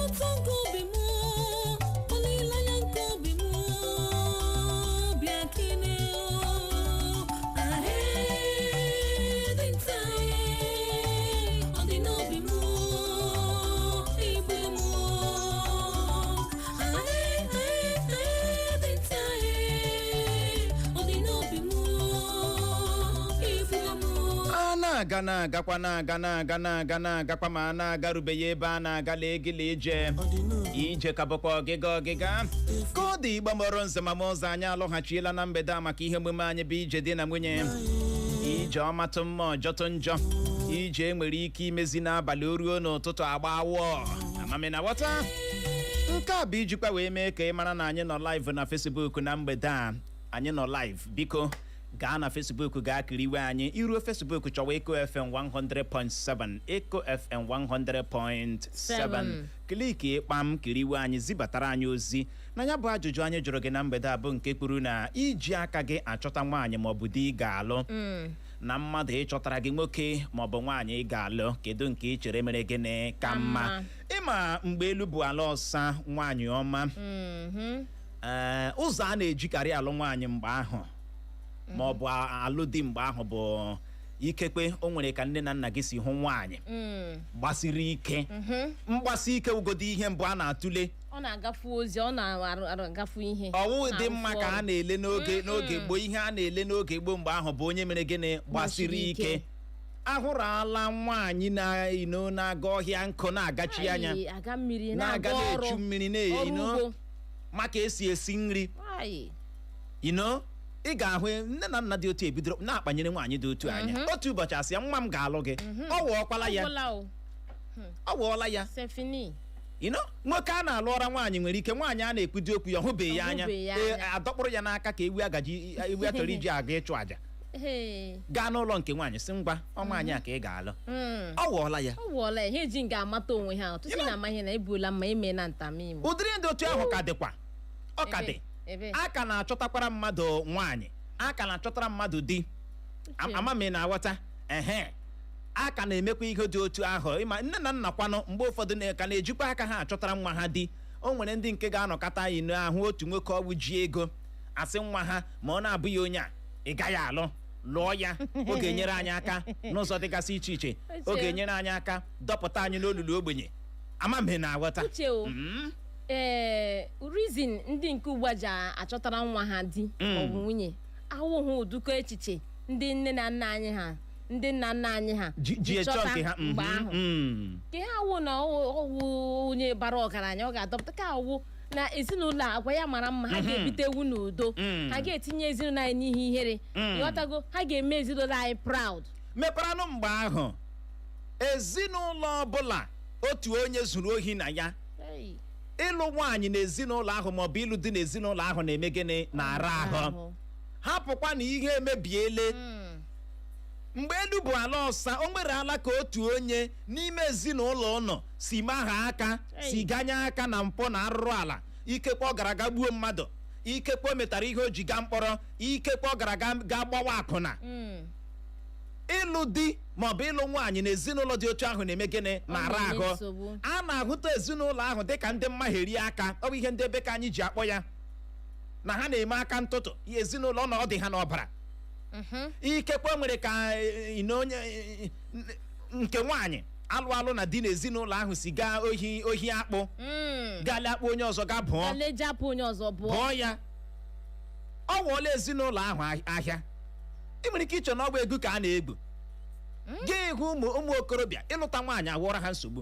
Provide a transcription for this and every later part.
Ụtọ nke obi m, olileanya nke obi m, bịa kene. Ahee nta, ọ dị n'obi m, igbe m. Ahee nta, ọ dị n'obi m, igbe m. A na-aga, na-agakwa, na-aga, na-aga, na-aga, na-agakwa, ma a na-agarubeghị ebe a na-agala. Egila ije ije ka bụkwa ọgịga ọgịga ka ọ dị. Igbo mọrọ nze ma ụzọ, anyị alọghachiela na mgbede a maka ihe omume anyị bụ Ije Di na Nwunye. Ije ọmatụ mma, ọjọtụ njọ, ije enwere ike imezi n'abalị, o ruo n'ụtụtụ agba awọ. Amami na ghọta nke a bụ ijikwa wee mee ka ị mara na anyị nọ live na Facebook na mgbede a. Anyị nọ live, biko gaa na Facebook gaa kiriwe anyị. Iruo Facebook, chọwa Eko FM 100.7, Eko FM 100.7, click kpam, kiriwe anyị, zibatara anyị ozi na ya bụ ajụjụ anyị jụrụ gị na mgbede a, bụ nke kwuru na iji aka gị achọta nwaanyị maọbụ di ị ga-alụ na mmadụ ịchọtara gị nwoke maọbụ nwaanyị ị ga-alụ, kedu nke ị chere mere gịnị ka mma? Mma. Ịma mgbe elu bụ ala ọsa nwaanyị ọma, ee, ụzọ a na-ejikarị alụ nwaanyị mgbe ahụ ma ọ bụ alụ di mgbe ahụ bụ ikekwe o nwere ka nne na nna gị si hụ nwaanyị gbasiri ike. Mgbasi ike ugodi ihe mbụ a na-atụle. Ọ na-agafu ozi, ọ na-agafu ihe. Ọwụ dị na-arụfu mma ka a ọrụ. na-ele n'oge gboo. Ihe a na-ele n'oge gboo mgbe ahụ bụ onye mere gịnị? Gbasiri Gbasiri ike. ike. Ahụrụala nwaanyị na-ino na-aga ọhịa nkụ na-agachi anya, Ayi, aga mmiri, na-aga na-aga ọrụ na-echu mmiri, na-eyi ọrụ ino ugbo. maka esi esi nri. Ayi. Ino ị ga-ahụ nne na nna dị otu ebidoro na-akpanyere nwaanyị dị otu anya. Otu ụbọchị asị ya, "Nwa m ga-alụ gị." Ọ wụọkwala ya. Ọgwụla o. Ọ wụọla ya. C'est fini. Nwoke a na-alụ ọra nwaanyị nwere ike nwaanyị a na-ekwudi okwu ya, ọ hụbeghị ya anya. Ọ hụbeghị ya Ee, anya. adọkpụrụ ya n'aka ka ewu agaji, ewu a chọrọ iji aga ịchụ àjà, Ee. gaa n'ụlọ nke nwaanyị, sị, "Ngwa, ọ nwaanyị a ka ị ga-alụ." Ọ wụọla ya. Ọ wụọla ya. Ha eji nga amata onwe ha ọtụtụ na amaghị na ebuola mma ime na ntamimo. Ụdịrị ndị otu ahụ ka dịkwa, ọ ka dị. Ebe A ka na-achọtakwara mmadụ nwaanyị, a ka na-achọtara mmadụ di. Uche. Ama m ị na-aghọta. Ehe, a ka na-emekwa ihe dị otu ahụ. Ịma nne na nna kwanụ mgbe ụfọdụ ka na-ejikwa aka ha achọtara nwa ha di. O nwere ndị nke ga-anọkọta ino ahụ otu nwoke ọgwụ ji ego, asị nwa ha, ma ọ na-abụghị onye a ị gaghị alụ, lụọ ya, ọ ga-enyere anyị aka n'ụzọ dịgasị iche iche, ọ Uche. ga-enyere anyị aka dọpụta anyị n'olulu ogbenye. Ama m ị na-aghọta. Uche o. Ee, reason ndị nke ugbu a ji achọtara nwa ha di maọbụ nwunye awụghị ụdịkọ echiche ndị nne na nna anyị ha, ndị nna nna anyị ha ji echọ chọta nke ha mgbe ahụ. Nke ha awụ na ọwụ onye bara ọgaranya ọ ga-adọpụta, ka awụ na ezinụlọ a agwa ya mara mma, ha ga-ebite ewu n'udo, ha ga-etinye ezinụlọ anyị n'ihe ihere. Ịghọtago? Ha ga-eme ezinụlọ anyị proud. Mekwaranụ mgbe ahụ, ezinụlọ ọbụla otu onye zuru ohi na ya, Hey. ịlụ nwaanyị n'ezinụlọ ahụ maọbụ ịlụ di n'ezinụlọ ahụ na-eme gịnị? Na-ara ahụ. Hapụkwa na ihe emebiele. Mgbe elu bụ ala ọsa, o nwere ala ka otu onye n'ime ezinụlọ ụnọ si maha aka, si Hey. ganye aka na mpụ na arụrụ ala. Ikekwe ọ gara aga gbuo mmadụ, ikekwe o metara ihe o ji gaa mkpọrọ, ikekwe ọ gara aga gaa gbawa akwụna. Ịlụ di maọbụ ịlụ nwaanyị n'ezinụlọ dị otu ahụ na-eme gịnị? Na-ara Na-enye ahụ. nsogbu. A na-ahụta ezinụlọ ahụ dịka ndị mmagheri aka. Ọ bụ ihe ndị ebe ka anyị ji akpọ ya na ha na-eme aka ntụtụ. Ya ezinụlọ na ọ dị ha n'ọbara. Ikekwe nwere ka ị na onye nke nwaanyị alụ alụ na di n'ezinụlọ ahụ si gaa ohi, ohi akpụ, gaa lakpụ onye ọzọ, gaa bụọ Alejapụ onye ọzọ bụọ. Bụọ ya, ọ wụọla ezinụlọ ahụ ahịa. Ị nwere ike iche na ọ bụ ego ka a na-egbu gị. Hụ ụmụ okorobịa, ịlụta nwaanyị awụọra ha nsogbu.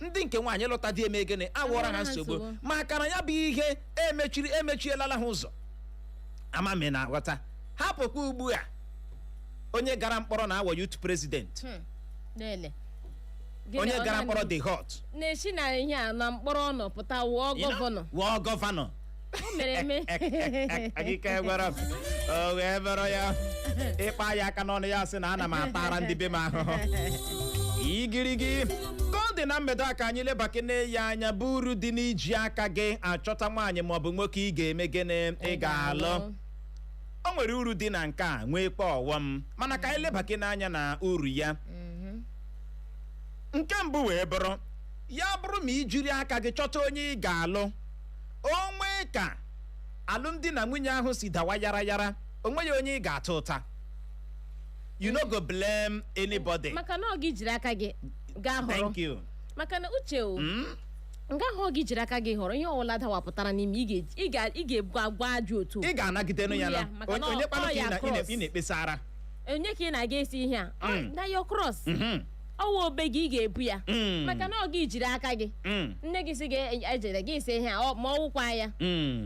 Ndị nke nwaanyị, ịlụta di eme gịnị? Awụọra ha nsogbu, maka na ya bụ ihe emechiri emechielala ha ụzọ. Ama m ị na-aghọta. Hapụkwa ugbu a, onye gara mkpọrọ na-awọ youth president. Lele. Gịnị Onye ọ gara mkpọrọ dị hot. Na-esi na ihe a na mkpọrọ ọ nọ pụta wụọ gọvanọ. Wụọ gọvanọ. O mere eme. Ike gwara m, o wee bụrụ ya ịkpa ya aka n'ọnụ, ya sị na ana m atara ndị be m ahụhụ. Igirigi ka ọ dị na mgbede a, ka anyị lebakene ya anya bụ uru dị n'iji aka gị achọta nwaanyị maọbụ nwoke ị ga-eme gịnị? Ị ga-alụ. O nwere uru dị na nke a, nwekwa ọghọm, mana ka anyị lebakene anya na uru ya. Nke mbụ wee bụrụ Ya bụrụ ma i jiri aka gị chọta onye ị ga-alụ, o nwee ka alụmdi na nwunye ahụ si dawa yara yara, o nweghị onye ị ga-ata ụta. You no go blame anybody. Maka na ọ gị jiri aka gị gaa họrọ. Thank you. Maka na, uche o, nga ahụ ọ gị jiri aka gị họrọ, ihe ọbụla dawapụtara n'ime, ị ga-ebu agwa ajụ otu. Ị ga-anagidenụ ya. Buru Na ya, maka na onye kpanụ ọ ka ị ya cross. ị na-ekpesara? Onye ka ị na-aga esi ihe a? Na your cross. Ọwụ obe gị, ị ga-ebu ya. Maka na ọ gị jiri aka gị. Nne gị si gị ejere gị esi ihe a, ma ọ wụkwa ya.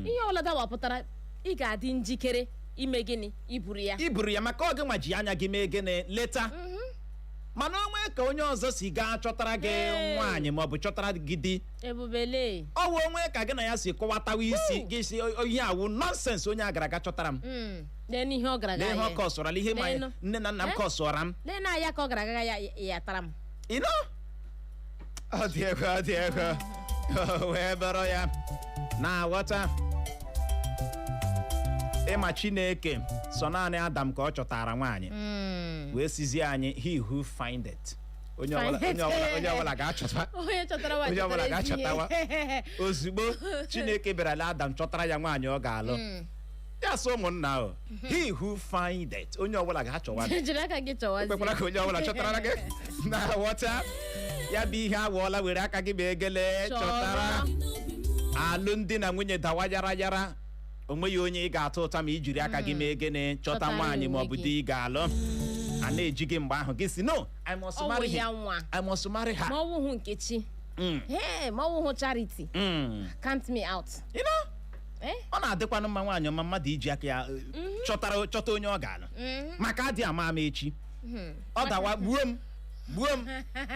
Ihe ọbụla dawapụtara, ị ga-adị njikere ime gịnị? Iburu ya. I buru ya, maka ọ gị nwa ji anya gị mee gịnị? Leta. Mana o nwee ka onye ọzọ si gaa chọtara gị nwaanyị maọbụ chọtara gị di, ebubele. Ọ wụ onwe ka gị na ya si kọwatawa isi gị si ihe awụ nonsense onye a gara aga chọtara m. Lee n'ihe ọ gara Lee aga ihe ọ ya. kọsụrala ihe ma Leenụ. nne na nna m Eh? kọsụọra m. Lee na ya ka ọ gara aga ya ya tara m. Ino ọ dị egwu, ọ dị egwu. O wee bụrụ ya na-aghọta ịma Chineke sọ naanị Adam ka ọ chọtara nwaanyị, wee sizie anyị, "He who find it." Onye ọbụla, onye ọbụla, onye ọbụla ga-achọta. Onye chọtara nwaanyị Onye ọbụla chọtara ezi ga-achọtawa. ihe. Ozugbo Chineke bịarala Adam chọtara ya nwaanyị ọ ga-alụ, ya sị, "Ụmụnna o, he who find it," onye ọbụla ga-achọwa. Jiri aka gị chọwazie. Ekwekwala ka onye ọbụla chọtara gị. Na-aghọta ya bụ ihe awụọla, were aka gị ma egele chọtara. Alụmdi na nwunye dawa yara yara, o nweghị onye ị ga-atụ ụta ma i jiri aka gị mee gịnị? Chọta Chọtara nwaanyị ma ọ bụ onwe gị. di ị ga-alụ. A na-eji gị mgbe ahụ, gị si, "No, I must Ọ wụ marry ya him. nwa. I must marry her." Ma ọ wụhụ Nkechi. Ee, ma ọ wụhụ Charity. Count me out. You know? Eh? Ọ na-adịkwanụ mma, nwaanyị ọma, mmadụ iji aka ya chọtara, chọta onye ọ ga-alụ, maka adị ama ama echi ọ dawa, "Gbuo m, gbuo m."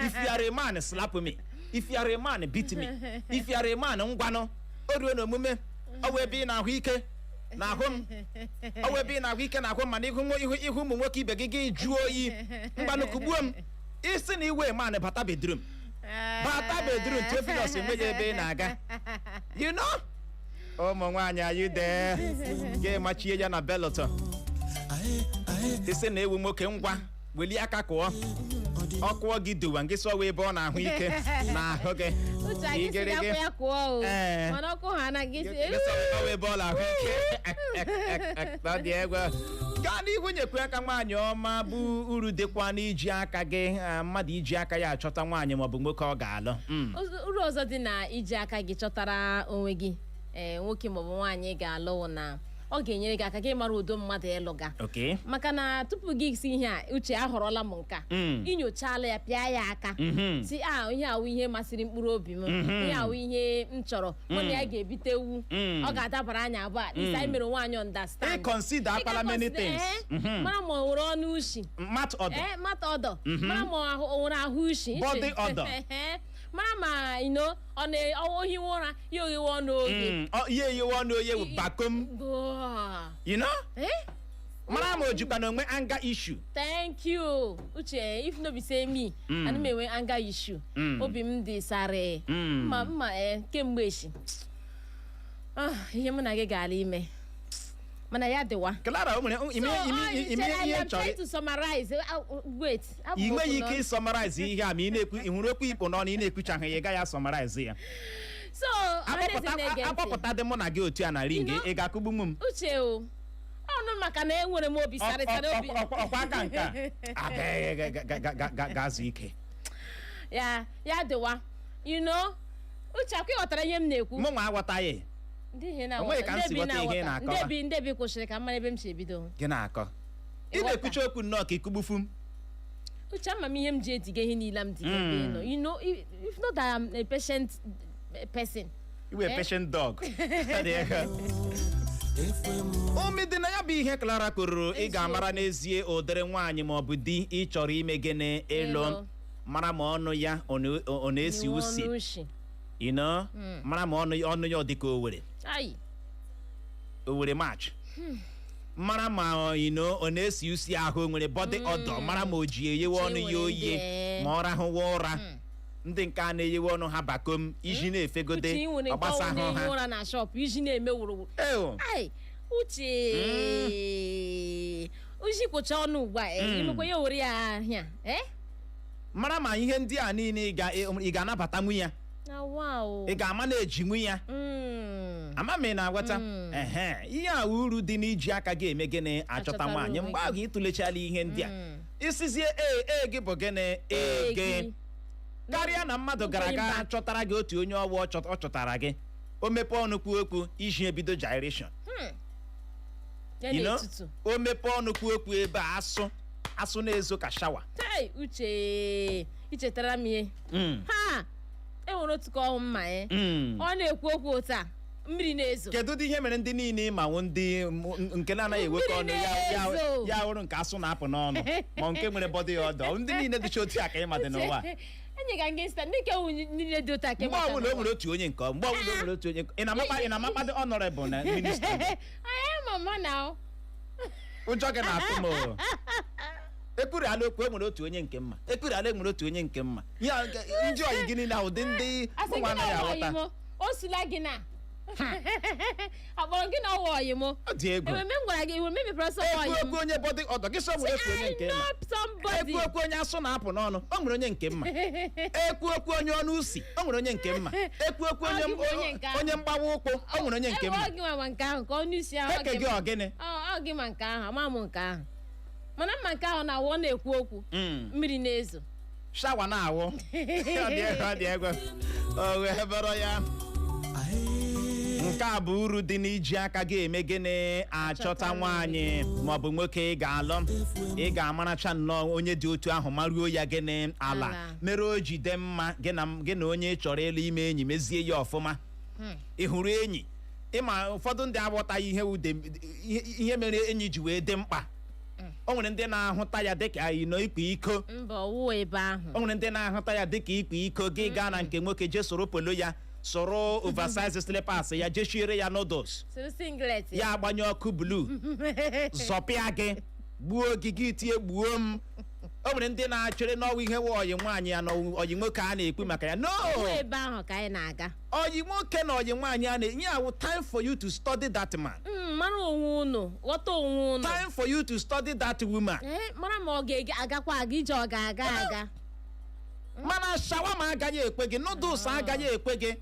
If you are a man, slap me. If you are a man, beat me. If you are a man, ngwanụ, o ruo n'omume, ọ wụ ebe ị na-ahụ ike n'ahụ m, ọ wụ ebe ị na-ahụ ike n'ahụ m, mana ihu ihu ihu ụmụ nwoke ibe gị, gị jụọ oyi. Ngwanụ, kugbuo m. Isi na iwe man, bata bedroom, bata bedroom. Theophilus, enweghị ebe ị na-aga. You know, ụmụ nwaanyị anyị dee ga-emachie ya na belt. Isi na ewu nwoke, ngwa, welie aka kụọ, ọ kụọ gị duwa gị sọwa ebe ọ na-ahụ ike n'ahụ gị. Uche, anyị si Igirigi. gakwa ya kụọ o. Ee. Mana ọkụ ha na gị si Gị sọwa ebe ọ na-ahụ ike. Ọ dị egwu. Gaa n'ihu, nyekwe aka, nwaanyị ọma, bụ uru dịkwa n'iji aka gị, mmadụ iji aka ya achọta nwaanyị maọbụ nwoke ọ ga-alụ. Uru ọzọ dị na iji aka gị chọtara onwe gị ee nwoke maọbụ nwaanyị ga-alụ wụ na ọ ga-enyere gị aka gị mara udo mmadụ ịlụ ga. Maka na tupu gị si ihe a, uche, ahọrọla m nka, inyochala ya, pịa ya aka, si a ihe awụ ihe masịrị mkpụrụ obi m, ihe awụ ihe m chọrọ, mụ na ya ga-ebitewu, ọ ga-adabara anyị abụọ a isi anyị mere nwaanyị understand. Ị consider akwala many things. Mara ma ọ nwere ọnụ ushi. Mat ọdọ. Ee, mata ọdọ, mara ma o nwere ahụ ushi. Body odor. Mara ma you know, ọ na ohiwe ụra ya, oghewe ọnụ oge. Ihe eyiwe ọnụ oye wụ bakom. Goa. You know? Eh? Mara ma o jikwa na onwe anger issue. Thank you, Uche. If no be say me, ana m enwe anger issue. Obi m dị sarị. Mma mma ee kemgbe echi. Ah, ihe mụ na gị gara ime mana ya dịwa. Clara, o nwere ime So, ime oh, ime chere, I ihe am chọrọ. trying to summarize. Wait. Abụ Ị m nweghị okwu ike n'ọnụ. ịsummarize ihe a ma ị na-ekwu, ị hụrụ okwu ikpo n'ọnụ, ị na-ekwuchaghị ya, ị gaghị asummarize ya. So, ọhaneze Akpọpụta na-ege ntị. akpọpụta dị mụ na gị otu a na ring, You know- ị ga-akụgbu m. Uche o, ọnụ maka na enwere m obi sarịsarị obi. Ọkwa aka nke a abịaghị ga-azụ ike. Ya ya dịwa. You know, Uche, akwa ịghọtara ihe m na-ekwu. Mụ nwa aghọtaghị. Ndị ihe na-aghọta. Onweghị ka m si Ndị bi ghọta ihe ị na-aghọta. na-akọwa. Ndị bi kwụsịrị ka m mara ebe m si ebido. Gị na-akọ, ị Ịghọta. na-ekwucha okwu nnọọ ka ikugbufu m. Uche, ama m ihe m ji ediga ihe niile m diga ebe ị nọ. You know, if not that I'm a patient person. Iwe Eh? patient dog. Umi dị na ya bụ ihe Clara kwuru, ị ga-amara n'ezie ụdịrị nwaanyị ma ọ bụ di ị chọrọ ime gịnị? Ịlụ. Ịlụ. Mara ma ọnụ ya ọ na-esi Iwe usi. ọnụ ushi. You know? Mara ma ọnụ ya ọ dị ka Owere. Ai. Owere match. Mara ma ọ na-esi usi ahụ, o nwere body odor. Mara ma o ji eghewe ọnụ ya nwere oyi, ma ọ rahụwa ụra. Ndị nke a na-eghewe ọnụ ha bakom iji na-efegode, Uche, ị nwere nke ọgbasa ọwụ ahụ na-ehi ha. ụra na shop iji na-eme wuruwuru. Ew. Ai, Uche, ushi kwụcha ọnụ ugbu a, imekwa ya were ya ahịa, eh? Mara ma ihe ndị a niile, ị ga-anabata nwu ya. Na wow. Ị ga-ama na-eji nwu ya. Ama m ị na-aghọta. Ehe, ihe a uru dị n'iji aka gị eme gịnị? Achọta Achọtara nwaanyị. onwe Mgbe gị. ahụ ịtụlechala ihe ndị a, isizie ee, ee gị bụ gịnị? Ee gị karịa na mmadụ gara aga Mba. chọtara gị otu onye ọwa ọ chọtara gị, o mepee ọnụ kwuo okwu, iji ebido gyration. Ya You know? n'etiti. O mepee ọnụ kwuo okwu ebe a, asụ asụ na-ezo ka shower. Hey, Uche, ichetara m ihe. Ha enwere otu ka ọhụ mma ya. Ọ na-ekwu okwu otu a, mmiri na-ezo. Kedu ụdị ihe mere ndị niile ịmanwụ ndị nke na-anaghị ewekọ ọnụ ya Mmiri na-ezo. Ya hụrụ nke asụ na-apụ n'ọnụ ma nke nwere body odor, ndị niile dịcha otu a ka ịma dị n'ụwa a. Enyi ka nke sita ndị nke wụ niile dị otu a ka Mgbe ịmata ọbụla o n'ụwa. nwere otu onye nke mgbe ọbụla o nwere otu onye ị na-amakpa dị honorable na minister. Anyị mama na Ụjọ gị na-atụ m o. Ekwuru ala okwu, e nwere otu onye nke mma, ekwuru ala, e nwere otu onye nke mma ya ndị ọyị gị niile ahụ dị ndị asị ụmụ gị na anaghị ọwa aghọta. ọyị m o sula gị na akpọrọ gị na ọwa ọyị m. Ọ dị egwu. Ememe m gwara gị, ememe mepere ọsọ ọwa Ekwu ọyị m. okwu onye body odor gị sọ nwere otu onye I nke mma. know somebody. Ekwu okwu onye asụ na-apụ n'ọnụ, o nwere onye nke mma. Ekwu okwu onye ọnụ usi, o nwere onye nke mma. Ekwu okwu onye Ọ gị bụ onye nke ahụ. onye mgbawa ụkwụ, o nwere onye nke Ewe, mma. ọ gị nwa nke ahụ ka ọnụ isi ahụ ọ Eke gị gị ma. ọ gịnị? Ọ gị ma nke ahụ, ama m nke ahụ, mana mma nke ahụ na-awụ ọ na-ekwu okwu, mmiri na-ezo. Shower na-awụ. Ọ dị egwu, ọ dị egwu. O wee bụrụ ya, nke a bụ uru dị n'iji aka gị eme gịnị? Achọta nwaanyị maọbụ nwoke ị ga-alụ. Ị ga-amaracha nnọọ onye dị otu ahụ, maruo ya gịnị? Ala. Ala. Mere o ji dị mma gị na gị na onye ị chọrọ ịlụ ime enyi, mezie ya ọfụma. Ị hụrụ enyi, ịma ụfọdụ ndị aghọtaghị ihe ude ihe mere enyi ji wee dị mkpa. O nwere ndị na-ahụta ya dịka ino ikpa iko. Mba, ọwụ ebe ahụ. O nwere ndị na-ahụta ya dịka ikpa iko. Gị gaa na nke nwoke, jee soro polo ya, soro oversize slippers ya, jee shiere ya noodles. Soro singlet. Ya agbanye ọkụ blue, zọpịa gị, gbuo gị, gị tie gbuo m. O nwere ndị na-achere n'ọnwa ihe nwe ọyị nwaanyị ya na ọyị nwoke a na-ekwu maka ya no. Ọwụ ebe ahụ ka anyị na-aga. Ọyị nwoke na ọyị nwaanyị a na-enye awụ time for you to study that man. Mara onwe unu, ghọta onwe unu. Time for you to study that woman. Ee, mara ma ọ ga-agakwa aga ije, ọ ga-aga aga. Mana shawarma agaghị ekwe gị, noodles agaghị ekwe gị.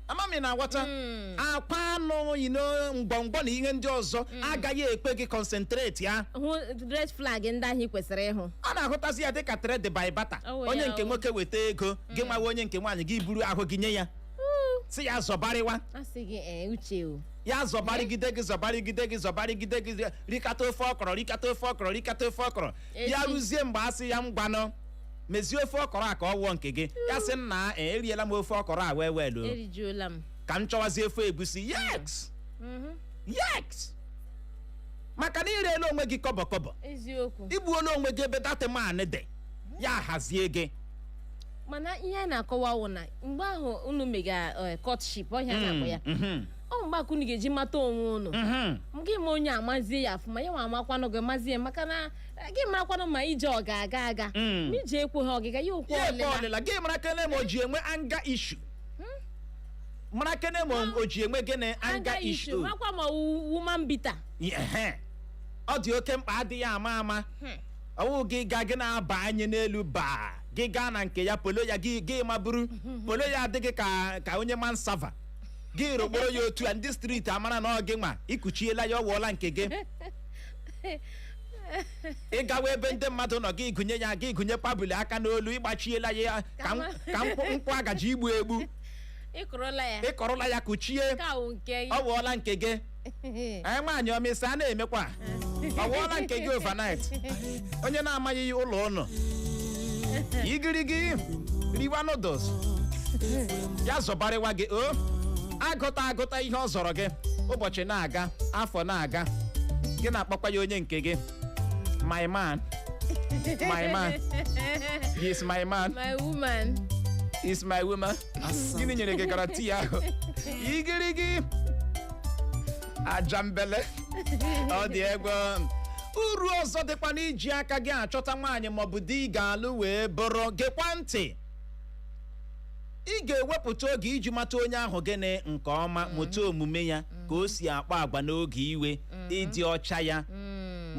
Amami na-aghọta akwa anụ yino ngwongwo na ihe ndị ọzọ agaghị ekwe gị concentrate ya. Hụ red flag ndị ahụ ị kwesịrị ịhụ. A na-ahụtazi ya dịka trade by barter. Ọ wụ Onye ya nke o. nwoke weta ego gị, nwawe onye nke nwaanyị gị buru ahụ gị nye ya, si ya zọbarịwa. A sị gị ee, Uche o. Ya zọbarịgide gị, zọbarịgide gị, zọbarịgide gị, rikata ofe ọkọrọ, rikata ofe ọkọrọ, rikata ofe ọkọrọ ya. Echi. Ruzie mgbe a sị ya ngwanụ, mezie ofe ọkọrọ a ka ọ wụọ nke gị, ya sị nna ee, eriela m ofe ọkọrọ a wee wee loo. Erijuola m. Ka m chọwazie ofe egusi. Yes, yes, maka na irela onwe gị kọbọ kọbọ. Eziokwu. Igbuola onwe gị ebe that man dị ya hazie gị. Mana ihe a na-akọwa wụ na mgbe ahụ unu mega courtship ọhịa na-akpọ ya, ọ mgbe aka unu ga-eji mata onwe unu. Gị ma onye amazie ya afụma, ya nwa amakwanụ gị, mazie, maka na gị marakwanụ ma ije ọ ga-aga aga. Ma ije ekwe ha ọgịga ya okwe. Ya ekwe ọlịla. Ọlịla gị mara kene ma o ji enwe anger issue, mara kene ma o ji enwe gịnị? Anger anga issue. issue, makwa ma woman beater. Ehe. Ọ dị oke mkpa, adịghị ama ama ọwụ gị ga gị na-aba anyị n'elu baa gị gaa na nke ya, polo ya gị, gị maburu polo ya adịghị ka onye man sava gị rokporo ya otu a, ndị street amara na ọ gị nwa ikuchiela ya, ọ wụọla nke gị. Ị gawa ebe ndị mmadụ nọ, gị gụnye ya, gị gụnye pabuli aka n'olu, ịgbachiela ya ka nkwụ nkwụ agaji igbu egbu. Ịkụrụla ya. Ịkọrọla ya kuchie. Ka wụ nke gị. Ọ wụọla nke gị. Anyị nwaanyị ọmịsị a na-emekwa, ọ wụọla nke gị overnight. Onye na-amaghị ụlọ ụnụ igirigi riwa noodles ya zọbarịwa gị o agụta agụta ihe ọ zọrọ gị, ụbọchị na-aga, afọ na-aga, gị na-akpọkwa ya onye nke gị, my man, my man, he is my man. My woman. He is my woman. Gịnị nyere gị guarantee ahụ? Igirigi ajambele, ọ dị egwu. Uru ọzọ dịkwa n'iji aka gị achọta nwaanyị maọbụ di ị ga-alụ wee bụrụ, gekwa ntị, ị ga-ewepụta oge iji mata onye ahụ gịnị nke ọma, mụta omume ya, ka o si akpa agwa n'oge iwe, ịdị ọcha ya,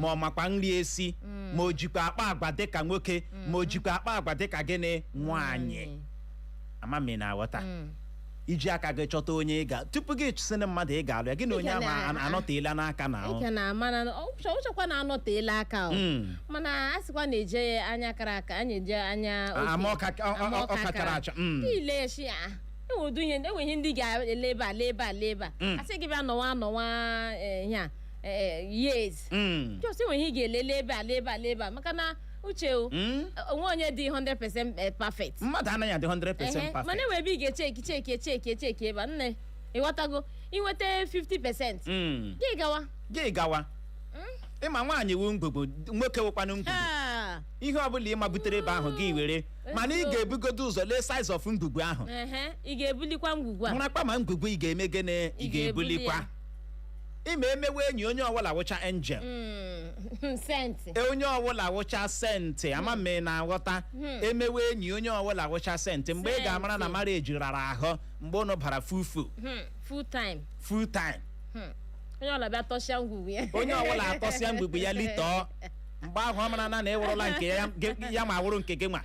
ma ọ makwa nri esi. Ma o jikwa akpa agwa dịka nwoke, ma o jikwa akpa agwa dịka gịnị, nwaanyị. Ama m ị na-aghọta. Iji aka gị chọta onye ị ga, tupu gị sị na mmadụ ị ga-alụ ya, gị na onye Ị ahụ ga anọteela n'aka na ahụ. Ị ka na-ama na ụchọkwa na-anọteela aka o. Mana a sịkwa na-eje anya kara aka, a na-eje anya okenye. Ama Ama ọka ọka chara acha. Ile shi a enwe ụdị ihe, enwe ihe ndị ga-ele ebe a, lee ebe a, lee ebe a. Asị gị bịa nọwa nọwa, ihe a, years. Just enwe ihe ị ga-elele ebe a, lee ebe a, lee ebe a, maka na uche o, onwe onye dị 100% perfect. Mmadụ anaghị adị 100% Ehe, perfect. Mana enwe ebe ị ga-echeki, cheki, cheki, cheki ebe a, nne, ịghọtago, inweta 50%, gị gawa. Gị gawa. Ịma nwaanyị wu ngwugwu, nwoke wụkwanụ ngwugwu. Ihe ọbụla ịma butere ebe ahụ, gị were, mana ị ga-ebugodo ụzọ lee size of ngwugwu ahụ. Ehe, ị ga-ebulikwa ngwugwu a? Marakwa ma ngwugwu ị ga-eme gịnị, ị Ị ga-ebuli ga-ebulikwa. Ya. Ime emewe enyi, onye ọbụla wụcha angel. Saint. Onye ọbụla wụcha saint. Ama m ị na-aghọta. Emewe enyi, onye ọbụla wụcha saint. Mgbe ị ga-amara na Saint. marriage rara ahụ, mgbe ụnụ bara fufu Full time. Full time. Onye ọla bịa tọsịa ngwugwu ya. Onye ọbụla atọsịa mgbugbu ya litọọ, mgbe ahụ ọ mara na ịwụrụla nke ya, ya ma wụrụ nke gị nwa.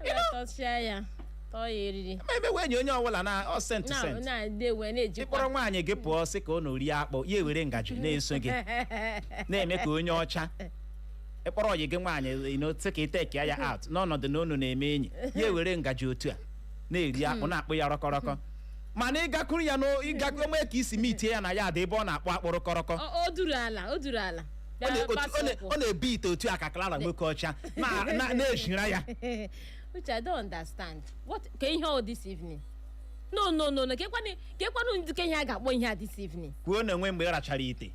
Bịa tọsịa ya, tọọ ya eriri. Ma emewe enyi, onye ọbụla na ọ saint. Na Saint. Na-ewe na-ejikwa. Ịkpọrọ nwaanyị gị pụọ, sị ka unu rie akpụ, ya ewere ngaji na-eso gị, na-eme ka onye ọcha. Ịkpọrọ ọyị gị nwaanyị sị ka ị take ya out, n'ọnọdụ na unu na-eme enyi, ya ewere ngaji otu a na-eri akpụ, na-akpụ ya rọkọrọkọ. Mana ịgakwuru ya ịgakwu onwe ka isi mitie ya na ya dị ebe ọ na-akpụ akpụ rọkọrọkọ. O duru ala, o duru ala. Ọ Bịa gbasa ụkwụ. Ọ na-ebu ite otu a ka Clara nwoke ọcha na-eshira ya. Which I don't understand. What ka ihe ọ this evening? No, no, no, no. Kekwanụ kekwanụ ndị ka ihe a ga-akpọ ihe a this evening. Kwuo na onwe mgbe ị rachara ite.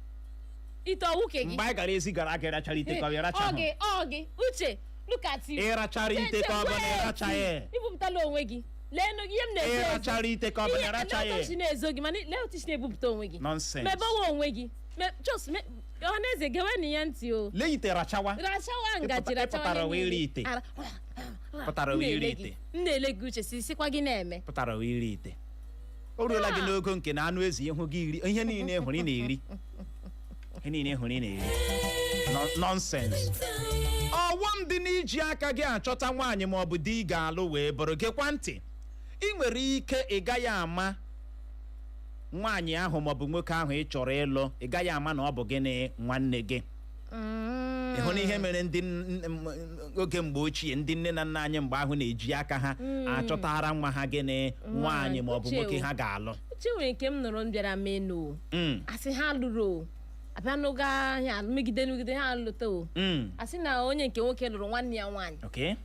Ite ọwụ ke gị. Mgbe anyị gara ezi gara aga, rachara ite ka ọ bụ Ọ ịrachahụ? gị, ọ gị. Uche, look at you. Ị rachara ite ka ọ bụ na ịrachaghị? Ibupụtala onwe gị. Leenụ ihe m na-ezo Ị ezo. rachara ite ka ọ bụ na Ihe ịrachaghị? lee otu si na-ezo gị, mana lee otu si na-ebupụta onwe gị. Nonsense. Mebewe onwe gị. Just ọhaneze, gewenụ ya ntị o. Lee ite rachawa. Rachawa ngaji, rachawa Ịpụtara ihe wee rie niile. ite. Pụtara M wee rie na-ele gị. ite. M na-ele gị, Uche, si sikwa gị na-eme. Pụtara wee rie ite. O ruola gị n'ogo nke na anụ ezi ịhụ gị iri ihe niile hụrụ ị na-eri, ihe niile hụrụ ị na-eri. Nonsense. Ọghọm dị n'iji aka gị achọta nwaanyị ma ọ bụ di ị ga-alụ wee bụrụ gekwa ntị, ị nwere ike ị gaghị ama nwaanyị ahụ maọbụ nwoke ahụ ị chọrọ ịlụ, ị gaghị ama na ọ bụ gịnị, nwanne gị. Ị hụ na ihe mere ndị oge mgbe ochie, ndị nne na nna anyị mgbe ahụ na-eji aka ha achọtara nwa ha gịnị, nwaanyị maọbụ Uche nwoke o. ha ga-alụ. Uche, nwere nke m nụrụ m bịara mee n'o. Asị ha lụrụ o, abịa n'oge ahịa megide megide ha lụta o. Asị na onye nke nwoke lụrụ nwanne ya nwaanyị.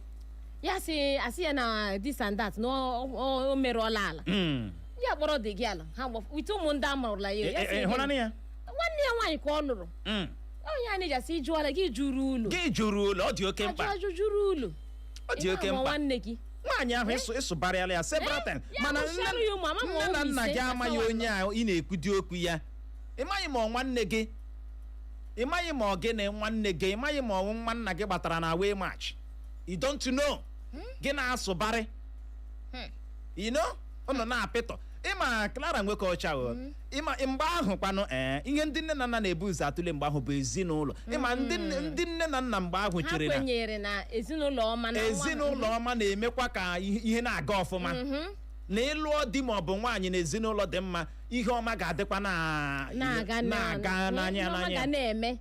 Ya sị, asị ya na this and that, na o merụọla ala. Ya kpọrọ dị gị ala ha wite ụmụ ndị amụrụla ya. Ya sị Ị hụrụ gịnị? ya? Nwanne ya nwaanyị ka ọ lụrụ. Onye a na-eji asị jụọla gị jụrụ ụlọ. Gị jụrụ ụlọ, ọ dị oke Ajụ mkpa. Ajụ jụrụ ụlọ. Ọ dị oke Ị na-amụ mkpa. nwanne gị. Nwaanyị ahụ ịsụbarịala ya several times, Ya mana mụchiara ya ụmụ, ama ma nne na ụmụ nna ise, gị amaghị asawa. onye a ị na-ekwudi okwu ya. Ị maghị ma ọ nwanne gị, ị maghị ma ọ gị na nwanne gị, ị maghị ma ọ nwa nna gị gbatara na away match. You don't know. Gị na-asụbarị, you know, ụnụ na-apịtọ. Ịma Clara nwoke ọcha o, ịma mgbe ahụ kwanụ, ee, ihe ndị nne na nna na-ebu ụzọ atụle mgbe ahụ bụ ezinụlọ. Ịma ndị nne na nna mgbe ahụ Ha chere na kwenyere na ezinụlọ ọma na nwa ezinụlọ ọma na-emekwa ka ihe na-aga ọfụma, na ịlụọ di ma ọ bụ nwaanyị na ezinụlọ dị mma, ihe ọma ga-adịkwa na na-aga na-aga n'anya ihe ọma ga n'anya. na-eme.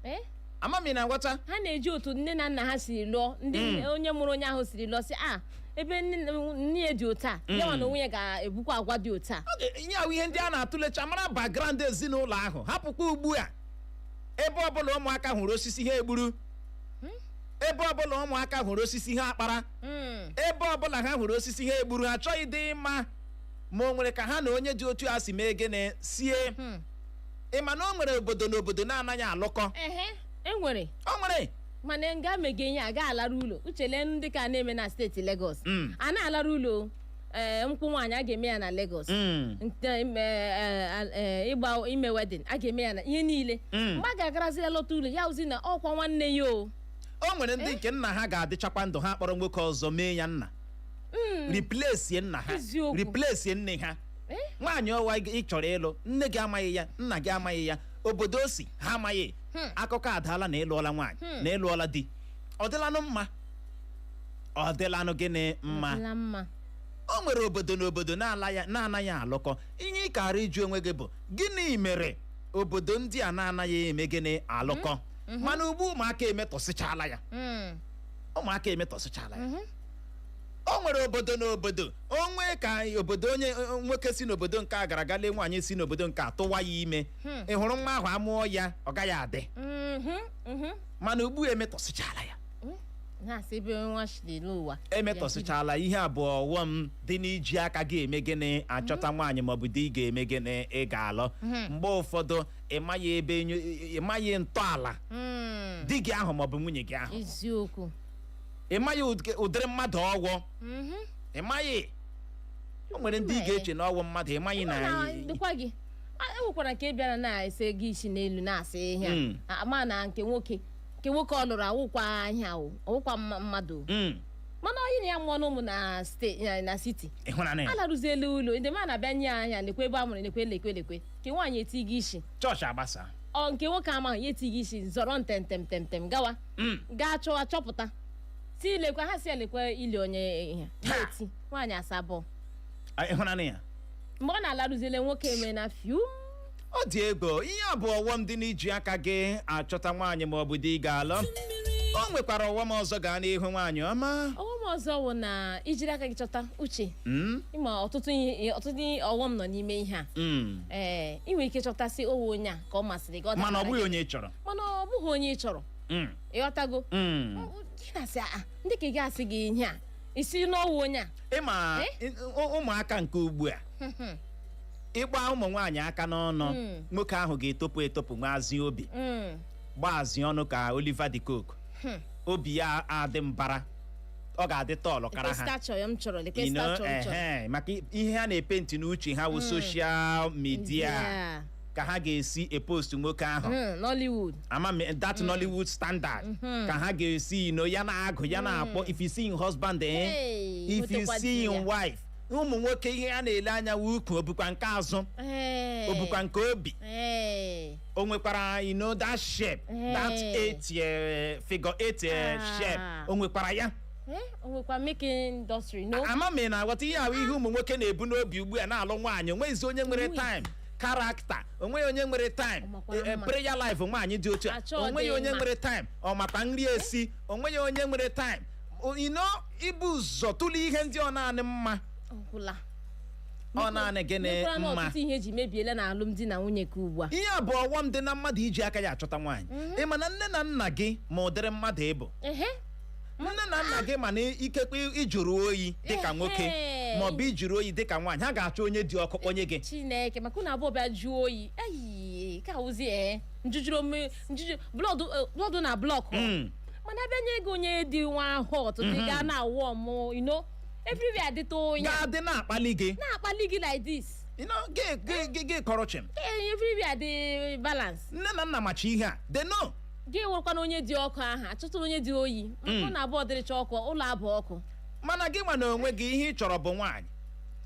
Eh? Ama m ị na-aghọta. Ha na-eji otu nne na nna ha siri lụọ, ndị onye mụrụ onye ahụ siri lụọ, sị a ebe nne nne ya dị otu a, ya nwa na onwe ya ga-ebukwa agwa dị otu a. Oge ihe ahụ, ihe ndị a na-atụlecha mara background ezinụlọ ahụ hapụkwa. Ugbu a, ebe ọbụla ụmụaka hụrụ osisi ha egburu, ebe ọbụla ụmụaka hụrụ osisi ha akpara, ebe ọbụla ha hụrụ osisi ha egburu, ha achọghị dị mma ma o nwere ka ha na onye dị otu a si mee gịnị sie. Ị ma na o nwere obodo na obodo na-anaghị alụkọ? Ehe, enwere. O nwere. Mana nga mege ihe a ga alara ụlọ, Uche, lee ndị ka na-eme na steeti Lagos. A na-alara ụlọ, ee, nkwụ nwaanyị a ga-eme ya na Lagos. Nke, ịgba ime wedding a ga-eme ya na ihe niile. Mgbe a ga-agarazi ya lọta ụlọ ya, ozi na ọkwa nwanne ya o. O nwere ndị nke nna ha ga-adịchakwa ndụ, ha kpọrọ nwoke ọzọ mee ya nna, replace nna ha. Eziokwu. Replace nne ha. Eh? Nwaanyị ọwa ị chọrọ ịlụ, nne gị amaghị ya, nna gị amaghị ya, obodo o si ha amaghị. Akụkọ adaala na ịlụọla nwaanyị, na ịlụọla di. Ọ dịlanụ mma? Ọ dịlanụ gịnị mma? Adịla mma. O nwere obodo na obodo na-ala ya na-anaghị alụkọ. Ihe ị kara ịjụ onwe gị bụ, gịnị mere obodo ndị a na-anaghị eme gịnị, alụkọ? Mana ugbu ụmụaka emetọsịchala ya. Ụmụaka emetọsịchala ya. O nwere obodo na obodo onwe ka obodo onye nwoke si n'obodo nke a gara aga lee nwaanyị si n'obodo nke a, tụwa ya ime. Ị hụrụ nwa ahụ, amụọ ya, ọ gaghị adị. Mana ugbu a emetọsịchala ya. Na-asị ebe nwa shiri n'ụwa. Emetọsịchala. Ihe abụọ ọghọm dị n'iji aka gị eme gịnị, achọta nwaanyị maọbụ di ị ga-eme gịnị, ị ga-alụ. Mgbe ụfọdụ ị maghị ebe ị maghị ntọala di gị ahụ maọbụ nwunye gị ahụ. Ị maghị ụdịrị mmadụ ọwụ. Ị maghị, o nwere ndị ị ga-eche na ọwụ mmadụ, ị maghị na Na dịkwa gị e nwekwara nke bịara na-ese gị isi n'elu, na-asị ihe a ama na nke nwoke ọ lụrụ awụkwa ihe ahụ, ọwụkwa mmadụ o. Mana onye na ya mụọ n'ụmụ na steeti, na city. Ịhụnanya ya. Alarụziela ụlọ ndị ma na-abịa nye ya anya, lekwe ebe a mụrụ, lekwe, lekwe, lekwe. Nke nwaanyị eti gị isi. Chọọchị agbasa. Ọ nke nwoke amaghị ya eti gị isi, zọrọ ntem gawa gaa chọwa chọpụta si lekwe ha, si elekwe ili onye ihe ya eti nwaanyị asabọ. Ah, ịhụnanya ya. Mgbe ọ na-alarụziele, nwoke eme na fium. Ọ dị ego. Ihe a bụ ọghọm dị n'iji aka gị achọta nwaanyị ma ọ bụ di ị ga-alụ. O nwekwara ọghọm ọzọ. Gaa n'ihu, nwaanyị ọma. Ọghọm ọzọ wụ na ijiri aka gị chọta, Uche, ịma ọtụtụ ihe, ọtụtụ ọghọm nọ n'ime ihe a. Ee, ị nwere ike chọtasị owe onye a ka ọ masịrị gị, ọ Mana ọ dabara bụghị gị. onye ị chọrọ. Mana ọ bụghị onye ị chọrọ. Ịghọtago? Gị na-asị a ndị ka ị ga-asị gị ihe a isi n'ọwụ onye a. Ịma ụmụaka nke ugbu a, ịgba ụmụ nwaanyị aka n'ọnụ, nwoke ahụ ga-etopụ etopụ, nwazi obi, gbaazi ọnụ ka Oliver de Coque. Obi ya adị mbara, ọ ga-adị tọọlụ kara lekwe ha. Stature ya m chọrọ, lekwe. You know, Stature m chọrọ. Ehe, maka ihe ha na-epenti n'uche ha wụ social media ka ha ga-esi epost nwoke ahụ. Nollywood. Ama m that Nollywood standard ka ha ga-esi ino ya na-agụ ya na-akpọ, "If you see him husband, eh?" Hey, "If you nwetakwa see di him ya. wife." Ụmụ nwoke, ihe a na-ele anya wụ ukwu, obukwa nke azụ, obukwa nke obi, o nwekwara that shape, that eight figure eight shape, o nwekwara ya. Eh, o nwekwa making industry no. Ama m ị na-aghọta. Ihe ahụ, ihe ụmụ nwoke na-ebu n'obi ugbu a na-alụ nwaanyị, onweghịzi onye nwere Onwe. time. Character, onweghị onye nwere time. Ọ makwara mma. Prayer life nwaanyị dị otu a, Achọ onweghị dị onye mma. nwere time. Ọ makwa nri esi, onweghị onye nwere time. Ibu ụzọ tụlee ihe ndị ọ naanị mma. Ọgwụla. Ọ naanị gịnị Mekwara na mma. ọtụtụ ihe eji mebiela na alụmdi na nwunye ka ugbu a. Ihe a bụ ọghọm dị na mmadụ iji aka ya achọta nwaanyị. Ị ma na nne na nna gị ma ụdịrị mmadụ ịbụ. Nne na nna gị ma na ikekwe ịjụrụ oyi dịka nwoke maọbụ ijụrụ oyi dịka nwaanyị, ha ga-achọ onye dị ọkụ kpọnye gị. Chineke, maka unu abụọ bịa jụọ oyi eyi ka awụzi ee njujuru ome njuju blood na block. Mana abịa nye gị onye dị nwa hot dị ga na-awụ ọmụ, everywhere adịta onye ga-adị na-akpali gị. Na-akpali gị like this. You know, gị kọrọ chim. Ee, everywhere dị balance. Nne na nna machi ihe a, they know. Gị nwekwana onye dị ọkụ ahụ, achọtara onye dị oyi, maka na abụọ dịrịcha ọkụ, ụlọ abụ ọkụ. Mana gị nwa na onwe gị, ihe ị chọrọ bụ nwaanyị.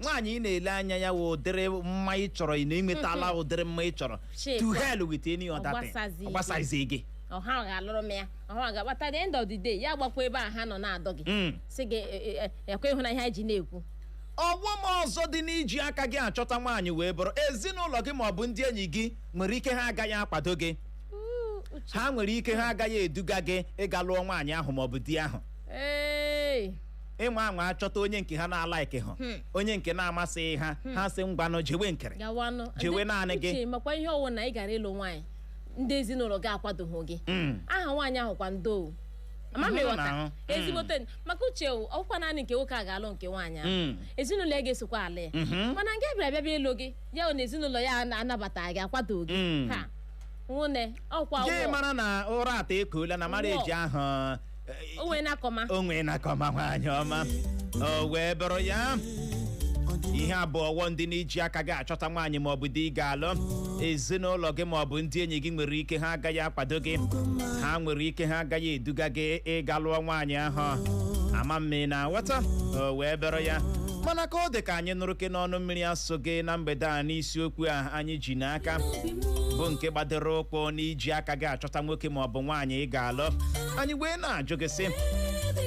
Nwaanyị ị na-ele anya ya wụ ụdịrị mma ị chọrọ. Ị na-enwetala ụdịrị mma ị chọrọ. Shape. To hell with any other thing. Ọ gbasazi Ọ gbasazi gị. Ọha ga-alụrụ m ya, ọha ga-agbata. The end of the day, ya gbakwa ebe a ha nọ na-adọ gị, sị gị ekwe ịhụna ihe anyị ji na-ekwu. Ọghọm ọzọ dị n'iji aka gị achọta nwaanyị wee bụrụ, ezinụlọ gị maọbụ ndị enyi gị nwere ike ha agaghị akwado gị. Uu, Uche. Ha nwere ike ha agaghị eduga gị ịga lụọ nwaanyị ahụ maọbụ di ahụ. Ee. Ịnwa anwa achọta onye nke ha na-alaiki hụ, onye nke na-amasịghị ha, ha sị ngwanụ jewe nkere. Gawanụ. Jewe naanị gị. Uche, makwa ihe ọwụ na ị gara ịlụ nwaanyị, ndị ezinụlọ gị akwadoghị gị. Aha nwaanyị ahụ kwa ndo ama m. Mhm, Ịghọta? na-ahụ. Ezigbote maka Uche o, ọkwa naanị nke nwoke a ga-alụ nke nwaanyị ahụ, ezinụlọ ya ga-esokwa ala ya. Mana nke bịara bịa bịa ịlụ gị ya na ezinụlọ ya anabata gị, akwado gị, ha nwune ọkwa Gị wọ. mara na ụra ata ekoola na mara eji ahụ. O nwee na-akọma. O nwee na kọma, nwaanyị ọma. O wee bụrụ ya, ihe abụọ ọghọm ndị n'iji aka gị achọta nwaanyị maọbụ di ị ga-alụ: ezinụlọ gị maọbụ ndị enyi gị nwere ike ha agaghị akwado gị, ha nwere ike ha agaghị eduga gị ịga lụọ nwaanyị ahụ. Ama mme na aghọta. O wee bụrụ ya. Mana ka ọ dị ka anyị nụrụ ke n'ọnụ mmiri asụ gị na mgbede a n'isiokwu a anyị ji n'aka. Obi m. Bụ nke gbadoro ụkwụ n'iji aka gị achọta nwoke ma ọ bụ nwaanyị ị ga-alụ. Anyị wee na-ajụ gị sị,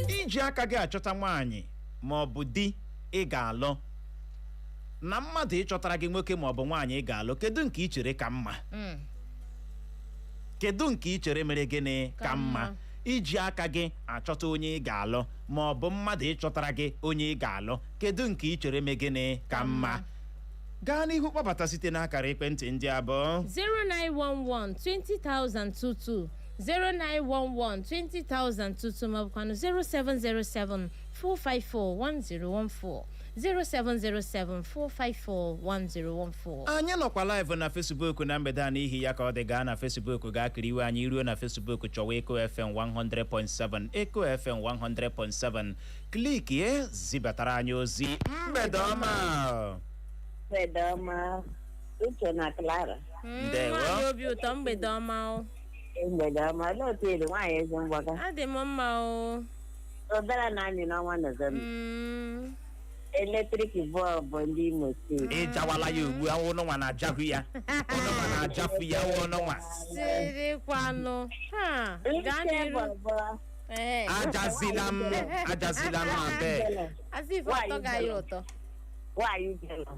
iji aka gị achọta nwaanyị ma ọ bụ di ị ga-alụ na mmadụ ịchọtara gị nwoke ma ọ bụ nwaanyị ị ga-alụ, kedu nke ị chere ka mma? Kedu nke ị chere mere gịnị ka Ka mma? mma. Iji aka gị achọta onye ị ga-alụ ma ọ bụ mmadụ ịchọtara gị onye ị ga-alụ, kedu nke ị chere mee gịnị ka mma? Gaa n'ihu kpọbata site n'akara ekwentị ndị abụọ: 0911 20022, 0911 20022, maọbụkwanụ 0707 454 1014, 0707 454 1014. Anyị nọkwa live na Facebook na mgbede a. N'ihi ya, ka ọ dị, gaa na Facebook gaa kiriwe anyị. Ruo na Facebook, chọwa Eko FM 100.7, Eko FM 100.7, klikie, zibatara anyị ozi. Mgbede ọma. Mgbede ọma, Uche na Clara. Ndewo. Nwaanyị obi ụtọ, mgbede ọma o. Mgbede ọma. Olee otu ị dị, nwaanyị ezi mgbaka? Adị m mma o. Obere na anyị n'ọnwa Nọvemba. Electric bulb ndị Imo Steeti. Ịjawala ya ugbu a. Ụnụnwa na-ajahụ ya, ụnụnwa na-ajafu ya, ụnụnwa. Sirikwanụ ha gaa Uche n'iru. bọbọ. Ee. Ajazila m, ajazila m, abeg. Asị ife ụtọ ga ya ụtọ. Nwaanyị jelọ.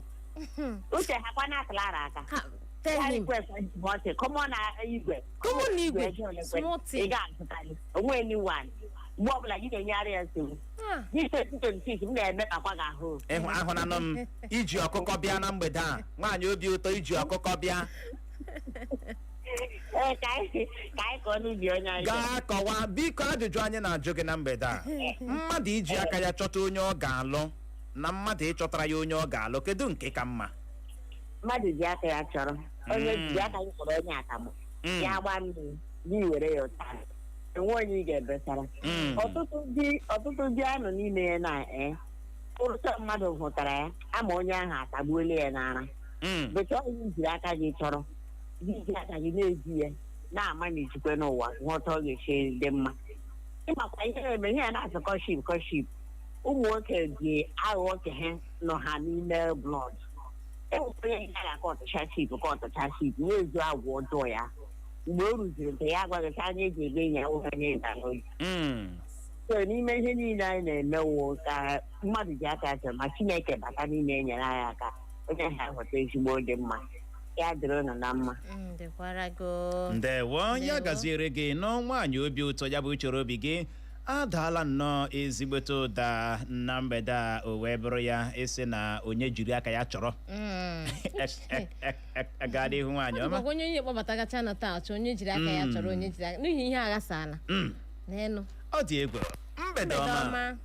Uche, hakwa na Clara aka. Ha, tell him. Request small come on na igwe. Come on igwe. Small Ị thing. ga-azụtarị. Onwe anyone. Mgbe ọbụla gị na-enyere ya nsogbu. Ah, Gị 2026 m na-emekpakwa gị ahụ. Ịhụ ahụnanụ m iji ọkụkọ bịa na mgbede a. Nwaanyị obi ụtọ, iji ọkụkọ bịa. Ee, ka anyị kọọ n'ubi onye anyị. Gaa kọwaa biko ajụjụ anyị na-ajụ gị na mgbede a: mmadụ iji aka ya chọta onye ọ ga-alụ na mmadụ ịchọtara ya onye ọ ga-alụ, kedu nke ka mma? Mmadụ ji aka ya chọrọ onye ji aka gị kpọrọ onye akamụ ya gba mmiri gị were ya ụta, enwe onye ị ga-ebesara. Ọtụtụ ndị anọ n'ime ya na ee ụrụcha mmadụ hụtara ya ama onye ahụ atagbuola ya n'ara. Bụcha onye jiri aka gị chọrọ gị ji aka gị na-eji ya na-ama na ijikwe n'ụwa nghọta ọ ga-esi dị mma. Ịmakwa ihe na-eme ihe a na-asị courtship, courtship, ụmụ nwoke ji aghụghọ ke ha nọ ha n'ime blood. Enwere onye nke ga-akọ ọtụcha ship ka ọtụcha ship na-ezu agwa ọjọọ ya. Mgbe o ruziri nke ya agwaghị anya eji ebe enyi ya nwoke anya ịba n'obi. So n'ime ihe niile anyị na-emewo ka mmadụ ji aka chọrọ ma Chineke bata n'ime enyere anyị aka, onye ha ghọta ezigbo dị mma. Ya dịrị unu na mma. Dịkwara gị o. Ndewo ya. Ndewo. Gaziere gị nọ, nwaanyị obi ụtọ. Ya bụ uchere obi gị adaala nnọọ ezigbote ụda na mgbede a. O wee bụrụ ya ịsị na onye jiri aka ya chọrọ. Gaa n'ihu, nwaanyị Ọ ọma. dịkwa ka onye onye kpọbatagacha na taa achọ onye jiri aka ya chọrọ, onye jiri aka n'ihi ihe aghasala n'elu. Ọ dị egwu. Mgbede Mgbede ọma. ọma.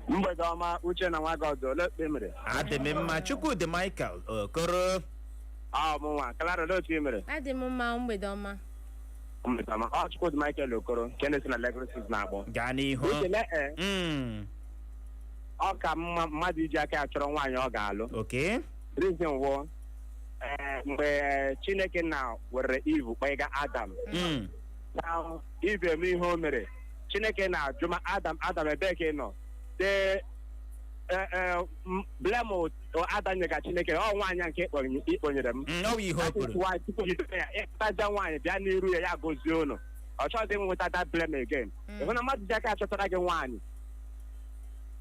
Mgbede ọma, Uche na Nwagọdụ. Ole ekpe mere? Adị m mma, Chukwudị Michael Okoro. Ọ mụnwa Clara. Ole otu ị mere? Adị m mma, mgbede ọma. Mgbede ọma. Ọ Chukwudị Michael Okoro nke na-esi na Lagos State na-akpọ. Gaa n'ihu. Uche, le ee ọ ka mma mmadụ iji aka ya chọrọ nwaanyị ọ ga-alụ. Reason wụ, ee, mgbe Chineke na were Eve kpọga Adam na Eve eme ihe o mere, Chineke na-ajụ ma Adam, Adam, ebee ka ị nọ? De blame Adam nyega Chineke ọ nwaanyị a nke ịkpọnyere m. Ọ bụ ihe o That is kwuru. why tupu jide ya ịkpụtaja nwaanyị bịa n'iru ya, ya gozie unu, ọ chọghịzị nweta that blame again. Ịhụ na mmadụ ji aka achọtara gị nwaanyị,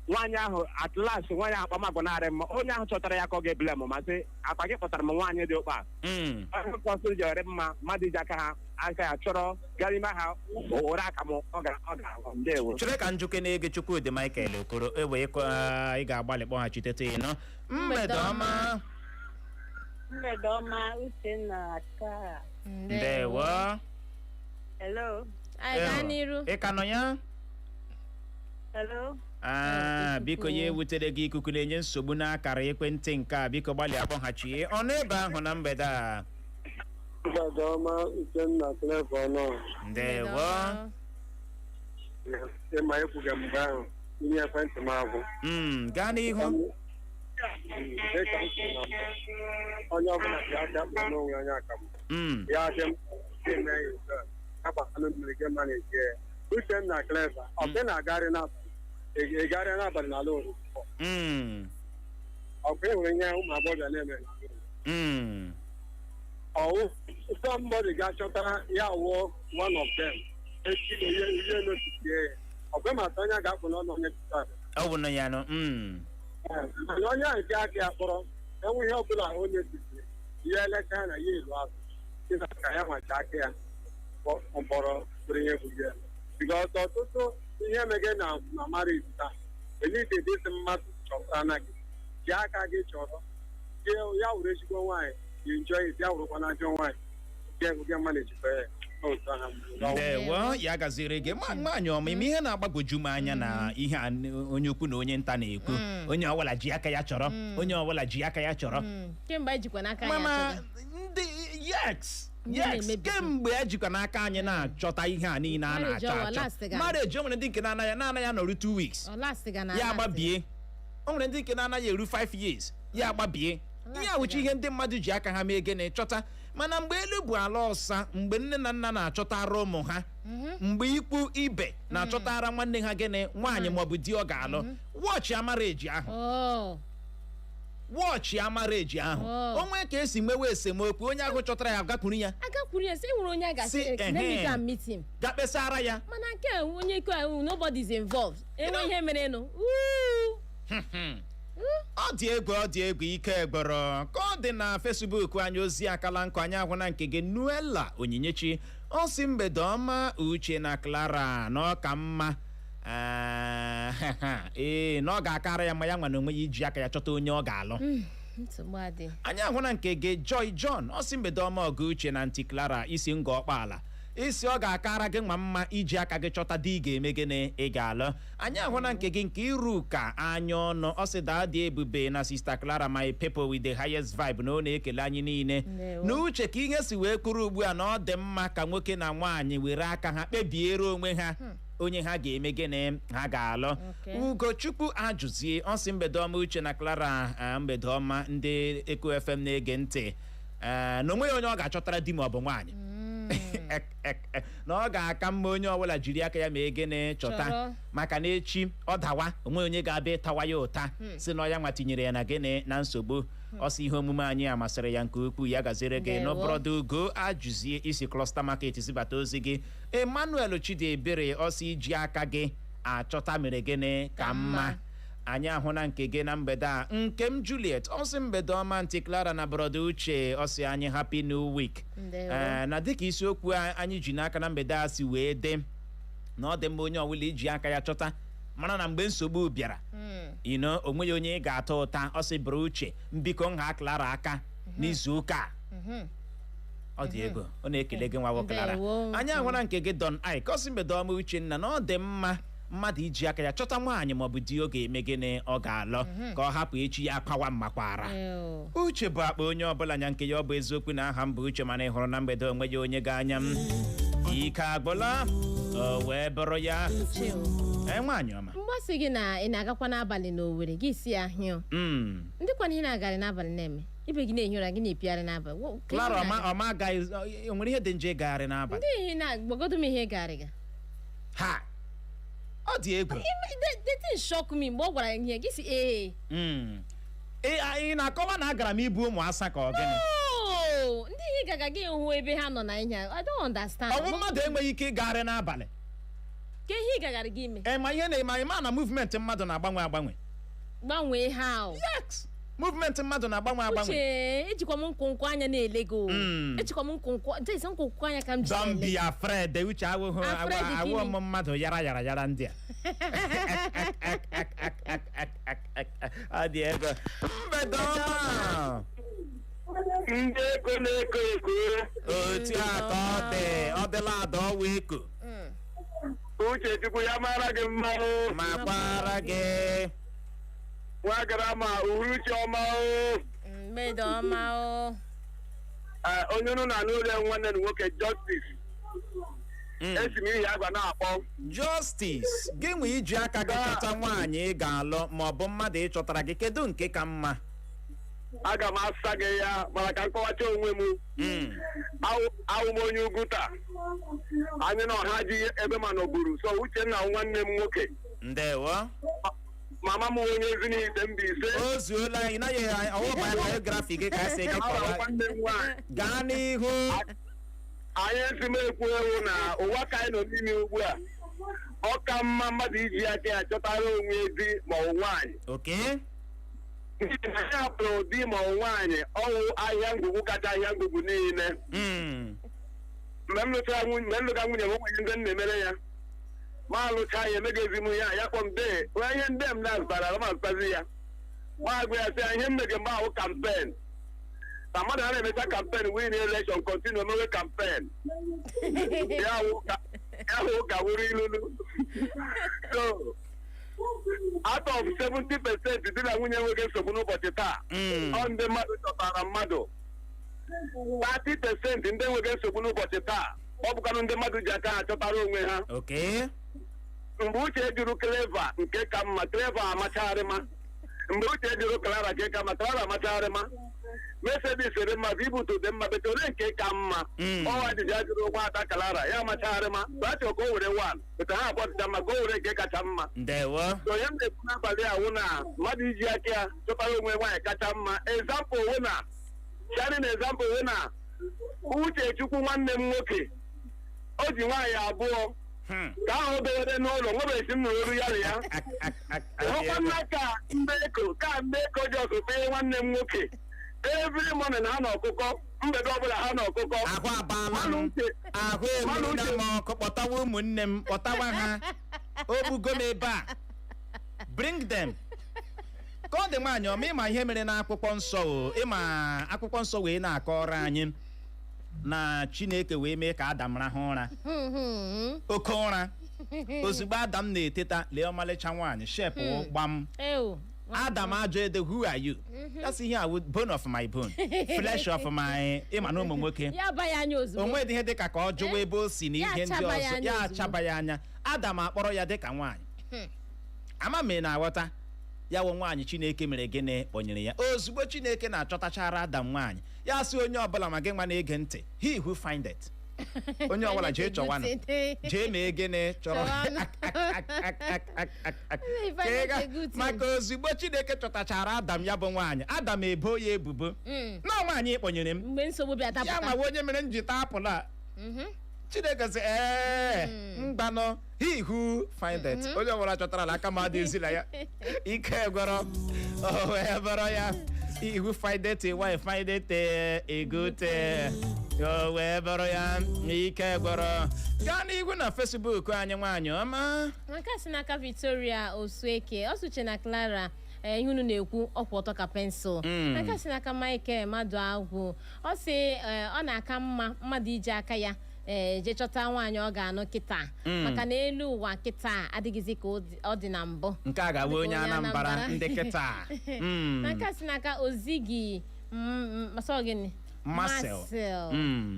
nwaanyị ahụ at last nwaanyị ahụ akpamagwa narị mma, onye ahụ chọtara ya ka ọ ga-eblame ma sị akpa gị kpọtara m nwaanyị dị ụkpa. Onye kwasịrị ji ere mma mmadụ ji aka ha aka ya chọrọ gaa n'ime ha were aka m ọ ga ndewo. Chere ka njuke na-ege Chukwudị Michael Okoro ewe ị ga-agbalị kpọghachitete ịnọ. Mgbede ọma. Mgbede ọma, Uchenna aka. Ndewo. Hello. Anyị gaa n'iru. Ị ka nọ ya? Hello. Aa, Ikuku. Biko, ya ewutere gị, ikuku na-enye nsogbu n'akara ekwentị nke a. Biko gbalịa kpọghachie ọnụ ebe ahụ na mgbede a. Mgbede ọma, Uchenna, Clever nọ. Ndewo. Ịma ekwuga mgbe ahụ ihe ekwentị m agwụ. Gaa n'ihu. Dịka m kwuru na mbụ, onye ọbụla ji aka kpọọ n'onwe onye akamụ ya dị mkpa eme ya ugbu a agbakalụ mmiri gị ma na-eji ya. Uchenna, Clever, ọ bụ ị na-agarị n'abalị, ị garịa n'abalị n'ala Oru? Ọ bụ ị hụrụ ihe ụmụ agbọghọbịa na-eme n'ala Oru? Ọwụ somebody ga-achọtara ya wụọ one of them echi na ihe notisie ya, ọkwe maka onye a ga-akpụ n'ọnụ onye chọtara. Ọ bụ na ya nọ. Mana onye ahụ ji aka ya kpọrọ enwe ihe ọbụla onye tisiri ya, elecha na ya elu azụ sị na ka ya nwacha aka ya mkpọrọ bụrụ ihe bụ ya, because ọtụtụ ihe mege na marriage taa enide dịsị mmadụ chọtara na gị ji aka gị chọrọ ya wụrụ ezigbo nwaanyị, you enjoy it, ya wụrụkwa na ajọ nwaanyị gị manage ya otu ahụ. Ndewo, ya gaziri gị. Nwaanyị ọma, ime ihe na-agbagwoju m anya na ihe a onye ukwu na onye nta na-ekwu, onye ọbụla ji aka ya chọrọ, onye ọbụla ji aka ya chọrọ. Kemgbe anyị jikwa n'aka ya Mana achọga. ndị, yes. Ndị Yes. na-emebi. Kemgbe ejikwa n'aka anyị na-achọta ihe a niile a Marriage na-achọ ọwa achọ. last ga. Marriage, o nwere ndị nke na-anaghị anọrụ 2 weeks Ọ last ga na ya agbabie. O nwere ndị nke na-anaghị eru 5 years ya agbabie. Ihe awụchi ihe ndị mmadụ ji aka ha mee gịnị? Chọta. Mana mgbe elu bụ ala ọsa, mgbe nne na nna na-achọtara ụmụ ha, mgbe ikwu ibe na-achọtara nwanne ha gịnị? Nwaanyị maọbụ di ọ ga-alụ, watch marriage ahụ. Oh. Watch marriage ahụ. Oh. O nwee ka esi mewe esemokwu, onye ahụ chọtara ya gakwuru ya. Agakwuru ya sị enwere onye a ga-asị, Si, "Let me ehe. go and meet him." Ga kpesara ya. Mana nke a, onye ike ahụ, nobody is involved, enwe ihe mere nụ. Woo! Ọ dị egwu, ọ dị egwu, ike gbọrọ ka ọ dị na Facebook anyị. Ozi akala nkụ anyị ahụ na nke gị, Nuela Onyinyechi, ọ sị, "Mgbede ọma, Uche na Clara, na ọ ka mma, ee, na ọ ga-akara ya ma ya nwa na onwe ya iji aka ya chọta onye ọ ga-alụ." Nsogbu adị. Anyị ahụ na nke gị, Joy John, ọ sị, "Mgbede ọma, ọgụ Uche na ntị Clara, isi ngọ ọkpaala isi ọ ga-akara gị nwa mma iji aka gị chọta di ị ga-eme gịnị? Ị ga-alụ." Anyị ahụ na nke gị nke iru ka anya ọnụ, ọ sị, "Daa dị ebube na Sister Clara, my people with the highest vibe," na ọ na-ekele anyị niile. Ndewo. Na uche ka ihe si wee kwuru ugbu a, na ọ dị mma ka nwoke na nwaanyị were aka ha kpebiere onwe ha onye ha ga-eme gịnị? Ha ga-alụ. Ugochukwu ajụzie, ọ sị, "Mgbede ọma, Uche na Clara, mgbede ọma, ndị Eko FM na-ege ntị. Na onweghị onye ọ ga-achọtara di ma ọ bụ nwaanyị, na ọ ga-aka mma onye ọbụla jiri aka ya mee gịnị? Chọta." Chọrọ. Maka na echi ọ dawa, onwe onye ga-abịa ịtawa ya ụta si na ọ ya nwa tinyere ya na gịnị? Na nsogbu. Ọ sị ihe omume anyị a masịrị ya nke ukwuu. Ya gaziri gị. Ndewo. N'obrọda Ugo ajụzie isi Cluster Market zibata ozi gị. Emmanuel Chidiebere, ọ sị iji aka gị achọta mere gịnị? Ka mma. Anyị ahụ na nke gị na mgbede a, nke m Juliet, ọ sị, "Mgbede ọma, ntị Clara na brọda Uche." Ọ sị anyị happy new week. Ndewo. Ee, na dịka isiokwu anyị ji n'aka na mgbede a si wee dị, na ọ dị mma onye ọbụla iji aka ya chọta, mara na mgbe nsogbu bịara ino onwe ya onye ị ga-ata ụta. Ọ sị bụrụ Uche mbiko nha Clara aka n'izu ụka a. Ọ dị ego, ọ na-ekele gị, nwa Clara. Ndewo. Anyị ahụra nke gị, Don Ike, ọ sị, "Mgbede ọma, Uchenna, na ọ dị mma mmadụ iji aka ya chọta nwaanyị maọbụ di ọ ga-eme gịnị? Ọ ga-alụ, ka ọ hapụ echi ya akpawa mmakwara." Ew. Uche bụ akpa onye ọbụla nya nke ya. Ọ bụ eziokwu na aha m bụ Uche, mana ị hụrụ na mgbede onwe ya onye ga-anya m ike agwụla, o wee bụrụ ya. Uche o. Ee, nwaanyị ọma. Mgbasị gị na ị na-agakwa n'abalị n'Owerri, gị si ahịa ndị kwana ihe na-agarị n'abalị na-eme ibe gị na-ehi ụra, gị na-epigharị n'abalị. Ka ihe Clara, ọma na-aga? Ọma agaghị o nwere ihe dị njọ ịgagharị n'abalị. Ndị ihe na-agbagodo m ihe garị ga. Ha, ọ dị egwu. The thing shock me mgbe ọ gwara ya ihe gị si ee. Ị na-akọwa na agara m ibu ụmụ asa ka ọ gịnị? No, ndị ihe gaga gị hụ ebe ha nọ na ihe a, I don't understand. Ọ bụ mmadụ enweghị ike ịgagharị n'abalị? Ka ihe ị gagara gị ime? Ee, ma ihe na-eme anyị ma na movement mmadụ na-agbanwe agbanwe. Gbanwee ha o. Yes, movement mmadụ na-agbanwe agbanwe. Uche, ejikwa m nkwụnkwụ anya na-ele gị o. Ejikwa m nkwụnkwụ jesi nkwụnkwụ anya ka m ji Don't na-ele be gị. afraid, Uche awụghị Afraid awụ gịnị? m mmadụ yara yara yara ndị a. Ọ dị ego. Mgbede ọma. Ndị ego na-eko eko. Otu a ka ọ dị, ọ dịla ada ọwa eko. Uche, Chukwu ya mara gị mma o. Ma kwara gị. Nwa gara ma uhuruchi ọma o. Mgbede ọma o. Ee, onye unu na-anụ ụlọ, nwanne m nwoke Justice. Esi m ihe agwa na-akpọ. Justice, gị nwe iji aka gị chọta nwaanyị ị ga-alụ ma ọ bụ mmadụ ịchọtara gị, kedu nke ka mma? Aga m asa gị ya, mana ka m kọwacha onwe m. Awụ m onye ugwu taa, anyị na ọha ji ebe ma nọgburu so Uchenna nwanne m nwoke. Ndewo. Mama m onye Ezinite Mbaise. O zuola anyị naghị ọwụ biography gị ka a sị gị Awa kọwa. Nwanne m nwaanyị. Gaa n'ihu. Anyị esi m ekwu ewu na ụwa ka anyị nọ n'ime ugbu a, ọ ka mma mmadụ iji aka ya chọtara onwe di ma ọ bụ nwaanyị. N'ihi na ya hapụrụ di ma ọ bụ nwaanyị, ọwụ ahịa ngwugwu kacha ahịa ngwugwu niile. Mgbe m lụchara nwunye, mgbe m lụga nwunye m, nwunye ndị m na-emere ya, ma alụcha ya, emegezi m ya, ya kpọ m dee onye ihe ndị m na-azụtara, ma azụtazi ya, ma agwa ya sị ya ihe m mege mgbe ahụ campaign na mmadụ a na-emecha campaign, win election, continue mewe campaign ya wụ ka ya wụ ka wuru ilulu. So out of 70% di na nwunye enweghị nsogbu n'ụbọchị taa, ọ ndị mmadụ chọtara mmadụ. 30% ndị enweghị nsogbu n'ụbọchị taa, ọ bụkwanụ ndị mmadụ ji aka ha chọtara onwe ha. Mgbe Uche jụrụ Clever nke ka mma, Clever amachagharịma. Mgbe Uche jụrụ Clara nke ka mma, Clara amachagharịma. Mercedes dị mma, V-boot dị mma, bete ole nke ka mma? Ọwa ajụjụ ajụrụ ụgbọata Clara, ya amachagharịma. Achọ ka o were one, bete ha abụọ dịcha mma, ka o were nke kacha mma. Ndewo. So onye m na-ekwu n'abalị a wụ na mmadụ iji aka ya chọtara onwe nwaanyị kacha mma. Example wụ na sharing, example wụ na Uchechukwu nwanne m nwoke, o ji nwaanyị abụọ ka ahụ obere n'ụlọ nwebeghị m nụrụ olu ya na ya. Hụkwa nna ka ndị eko ka ndị eko ji ọsụsụ nwanne m nwoke, every morning ha na ọkụkọ, mgbede ọbụla ha na ọkụkọ. Ahụ abaala Mmanụ m. Uche. Ahụ Mmanụ emerela Uche. m ọkụ. Kpọtawa ụmụnne m, kpọtawa ha. O gbugo m ebe a, bring them. Ka ọ dị, nwaanyị ọma, ịma ihe mere n'akwụkwọ nsọ o, ịma akwụkwọ nsọ wee na-akọrọ anyị na Chineke wee mee ka Adam rahụ ụra oke ụra. Ozugbo Adam na-eteta, lee ọmalịcha nwaanyị shepụ gbam. Ew. Adam ajụ ede, "Who are you?" That's ihe awụ bone of my bone, flesh of my. Ịma na ụmụ nwoke Ya aba ya anya ozugbo. onwe dị ihe dịka ka ọ jụwa ebe o si na Ya ihe ndị achaba ya ọzọ anya ya ozugbo. achaba ya anya. Adam akpọrọ ya dịka nwaanyị. Ama m ị na-aghọta ya wụ nwaanyị Chineke mere gịnị, kpọnyere ya. Ozugbo Chineke na-achọtachara Adam nwaanyị, ya sị onye ọbụla ma gị nwa na-ege ntị, he who find it, onye ọbụla jee chọwanụ, jee mee gịnị, chọrọ. Chọwanụ. Ka ị maka ozugbo Chineke chọtachara Adam ya bụ nwaanyị, Adam ebo ya ebubo na nwaanyị kpọnyere m Mgbe nsogbu bịa ya dapụta. ma onye mere m ji taa apụl a. Chineke sị, ee, mgbanụ, he who find it, onye ọbụla chọtara ala aka ma adị ezila ya ike gwọrọ o wee bụrụ ya. He who find it a wife find it a good, o wee bụrụ ya ike gwọrọ. Gaa n'ihu na Facebook anyị, nwaanyị ọma. Nke a si n'aka Victoria Osueke, ọ sụche na Clara, ihe unu na-ekwu ọkwụ ọtọ ka pensụl. Nke a si n'aka Michael Madu Agwụ, ọ sị ọ na-aka mma mmadụ iji aka ya jee chọta nwaanyị ọ ga-anụ kịta, maka na elu ụwa kịta adịghịzị ka ọ dị na mbụ. Nke a ga-abụ onye Dịka onye Anambra Anambra. ndị kịta. Nke a si n'aka Ozigi masọ gịnị? Marcel. Marcel.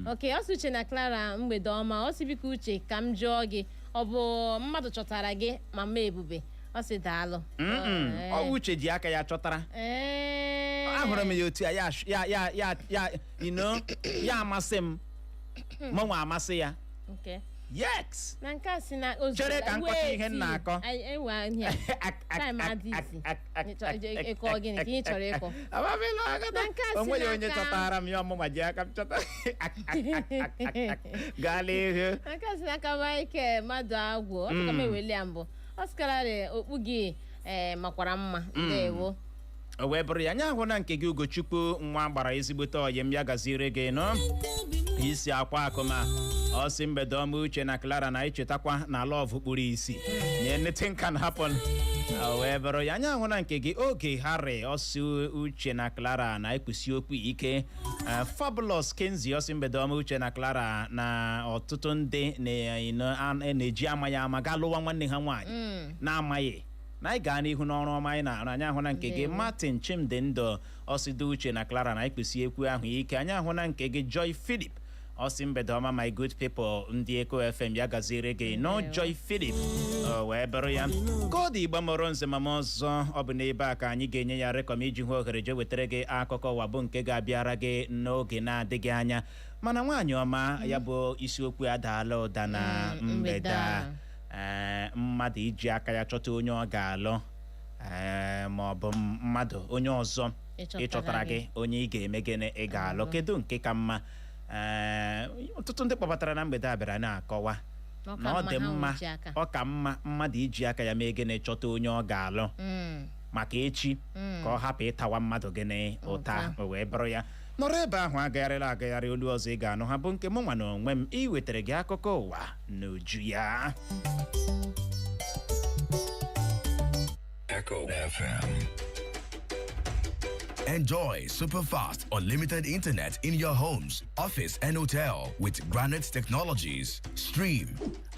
Ok, ọ sị, Uche na Clara, mgbede ọma. Ọ sị, biko Uche, ka m jụọ gị, ọ bụ mmadụ chọtara gị mama Ebube? Ọ sị daalụ. Ọ Uche ji aka ya chọtara. Ahụrụ m ya otu a, ya ya ya ya ya ya amasị m, mụnwa amasị ya. Yes. Na nke a si na ozu. Chere ka m kọta ihe m na-akọ. Ewe ihe time adịghịzi. Ịkọ gịnị ka ị chọrọ ịkọ? Na nke a si O nweghị onye chọtara m ya, ọmụma ji aka m chọta. Gaa n'ihu. Na nke a si n'aka Michael Madu Agwụ, ọ sị ka m eweli ya mbụ. Ọ sịkararị okpu gị ee makwara mma. Ndewo. O wee bụrụ ya. Anya ahụ na nke gị, Ugochukwu nwa gbara ezigbote ọyị m, ya gaziere gị nọ isi akwa akụma. Ọ sị, mgbede ọma Uche na Clara, na echetakwa na love kpuru isi na anything can happen. O wee bụrụ ya. Anya ahụ na nke gị, Oge Harry, ọsị Uche na Clara na ekwusi okwu ike. Fabulous Kenzie, ọsị, mgbede ọma Uche na Clara, na ọtụtụ ndị na-eji amaghị ama gaa lụwa nwanne ha nwaanyị na-amaghị na anyị gaa n'ihu n'ọrụ ọma anyị na-arụ. Anyị ahụ na nke gị, Martin Chimdi Ndụ, ọsịdo Uche na Clara na ekpesi ekwu ahụ ike. Anyị ahụ na nke gị, Joy Philip, ọsị, mgbede ọma my good people ndị Eko FM, ya gaziere gị no. Joy Philip, o wee bụrụ ya. Ka ọ dị, Igbo mụrụ nze mama ọzọ, ọ bụ n'ebe a ka anyị ga-enye ya rekọm iji hụ ohere jee wetara gị akụkọ ụwa bụ nke ga-abịara gị n'oge na-adịghị anya. Mana nwaanyị ọma, ya bụ isiokwu adaala ụda na mgbede a. Mgbede a. Ee, mmadụ iji aka ya chọta onye ọ ga-alụ. Ma ọ bụ mmadụ onye ọzọ Ịchọtara ịchọtara gị. gị onye ị ga-eme gịnị, ị ga-alụ. Kedu nke ka mma? Ọtụtụ ndị kpọbatara na mgbede a bịara na-akọwa Na ọ ka na ọ mma dị ha mma, ji aka. ọ ka mma mmadụ iji aka ya mee gịnị, chọta onye ọ ga-alụ maka echi, ka ọ hapụ ịtawa mmadụ gịnị, ụta. Ụta. O wee bụrụ ya nọrọ ebe ahụ agagharịla agagharị. Olu ọzọ ị ga-anụ ha bụ nke mụ nwa na onwe m iwetara gị akụkọ ụwa n'uju ya. Echo FM. Enjoy super fast, unlimited internet in your homes, office, and hotel with Granite Technologies. Stream,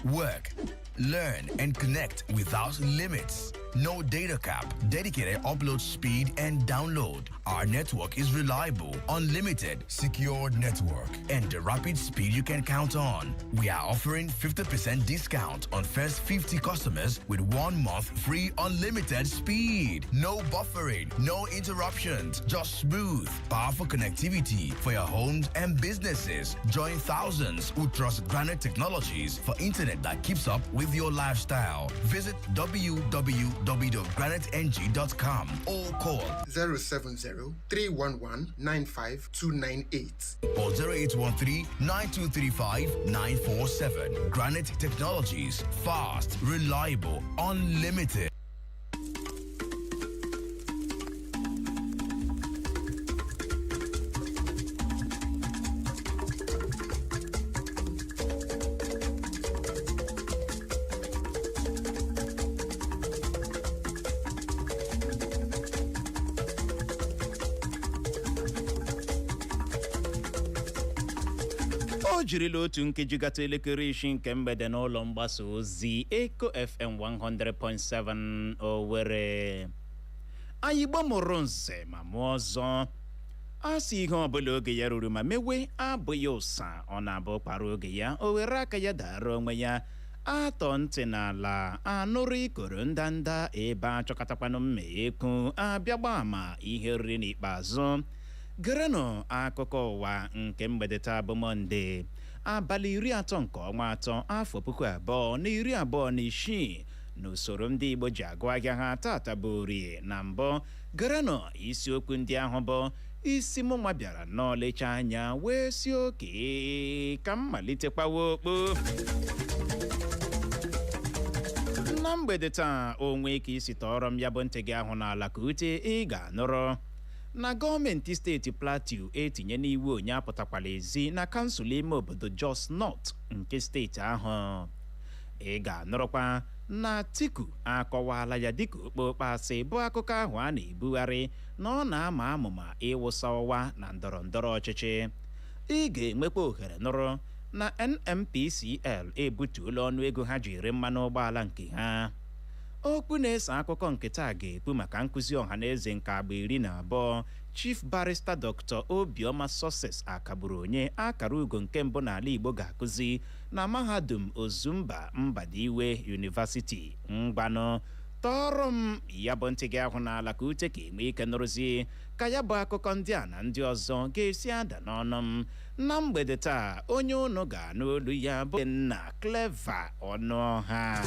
work, learn, and connect without limits. No data cap, dedicated upload speed and download. Our network is reliable, unlimited, secure network, and the rapid speed you can count on. We are offering 50% discount on first 50 customers with 1 month free unlimited speed. No buffering, no interruptions, just smooth, powerful connectivity for your homes and businesses. Join thousands who trust Granite Technologies for internet that keeps up with your lifestyle. Visit www.graniteng.com or call 070 311 95298. or 0813 9235 947. Granite Technologies, fast, reliable, unlimited. O jirila otu nkeji gata elekere 6 nke mgbede n'ụlọ mgbasa ozi Eko FM 100.7 Owerri. Anyị gbamụrụ nze ma mụọ ọzọ. A sị ihe ọbụla oge ya ruru ma mewe abụghị ụsa, ọ na-abụ kpara oge ya, o were aka ya dara onwe ya. Atọ ntị n'ala anụrụ ikoro ndanda ebe a chọkọtakwanụ mma ekwu abịa gba ama ihe riri n'ikpeazụ. Gerenụ akụkọ ụwa nke mgbede taa bụ Mọnde, abalị 30 nke ọnwa atọ, afọ 2026, n'usoro ndị Igbo ji agụ ahịa ha. Tata bụ Orie. Na mbụ, gerenụ isiokwu ndị ahụ bụ isi mụ nwa bịara nnọọ lecha anya wee si oke ka m malitekwawa okpo na mgbede taa. Onwe ka isi tọọrọ m ya bụ ntị gị ahụ n'ala ka ute, ị ga-anụrụ na gọọmenti steeti Plateau etinye n'iwu onye apụtakwala ezi na kansụl ime obodo Jos North nke steeti ahụ. Ị ga-anụrụkwa na Atiku akọwala ya dịka okpokpo asị bụ akụkọ ahụ a na-ebugharị na ọ na-ama amụma ịwụsa ọwa na ndọrọ ndọrọ ọchịchị. Ị ga-enwekwa ohere nụrụ na NNPCL ebutuola ọnụego ha ji ere mmanụ ụgbọala nke ha. Okwu na-eso akụkọ nke taa ga-ekwu maka nkụzi ọhaneze nke agba 12 Chief Barrister Dr. Obioma Success akagburu onye akara ugo nke mbụ n'ala Igbo ga-akụzi na mahadum Ozumba Mbadiwe University. Ngwanụ, tọọrọ m ya bụ ntị gị ahụ n'ala ka ute, ka enwe ike nụrụzie ka ya bụ akụkọ ndị a na ndị ọzọ ga-esi ada n'ọnụ m na mgbede taa. Onye unu ga-anụ olu ya bụ nna Clever Ọnụọha.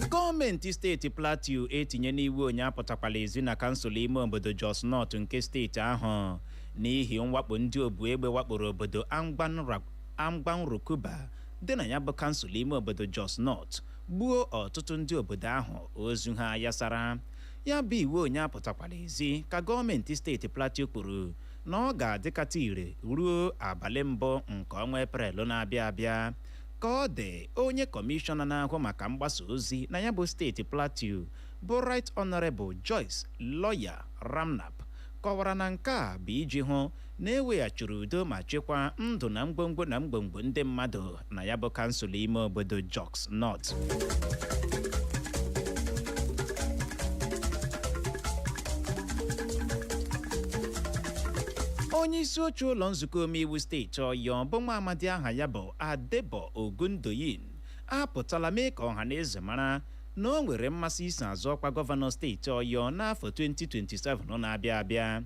Gọọmenti steeti Plateau etinye n'iwu onye apụtakwala ezi na kansụl ime obodo Jos North nke steeti ahụ n'ihi mwakpo ndị obu egbe wakporo obodo Angwan Rukuba dị na ya bụ kansụl ime obodo Jos North, gbuo ọtụtụ ndị obodo ahụ, ozu ha yasara. Ya bụ iwu onye apụtakwala ezi ka gọọmenti steeti Plateau kwuru na ọ ga-adịkata ire ruo abalị 1 nke ọnwa Eprel na-abịa abịa. Ka ọ dị, onye kọmishọna na-ahụ maka mgbasa ozi na ya bụ steeti Plateau bụ Right Honorable Joyce Lawyer Ramnap kọwara na nke a bụ iji hụ na eweghachiri udo ma chekwaa ndụ na mgbomgbo na mgbomgbo ndị mmadụ na ya bụ kansụl ime obodo Jos North. Onye isi oche ụlọ nzukọ omeiwu steeti Ọyọ bụ nwa amadi aha ya bụ Adebo Ogundoyin apụtala mee ka ọha na eze mara na o nwere mmasị iso azọ ọkwa gọvanọ steeti Ọyọ n'afọ 2027 na-abịa abịa.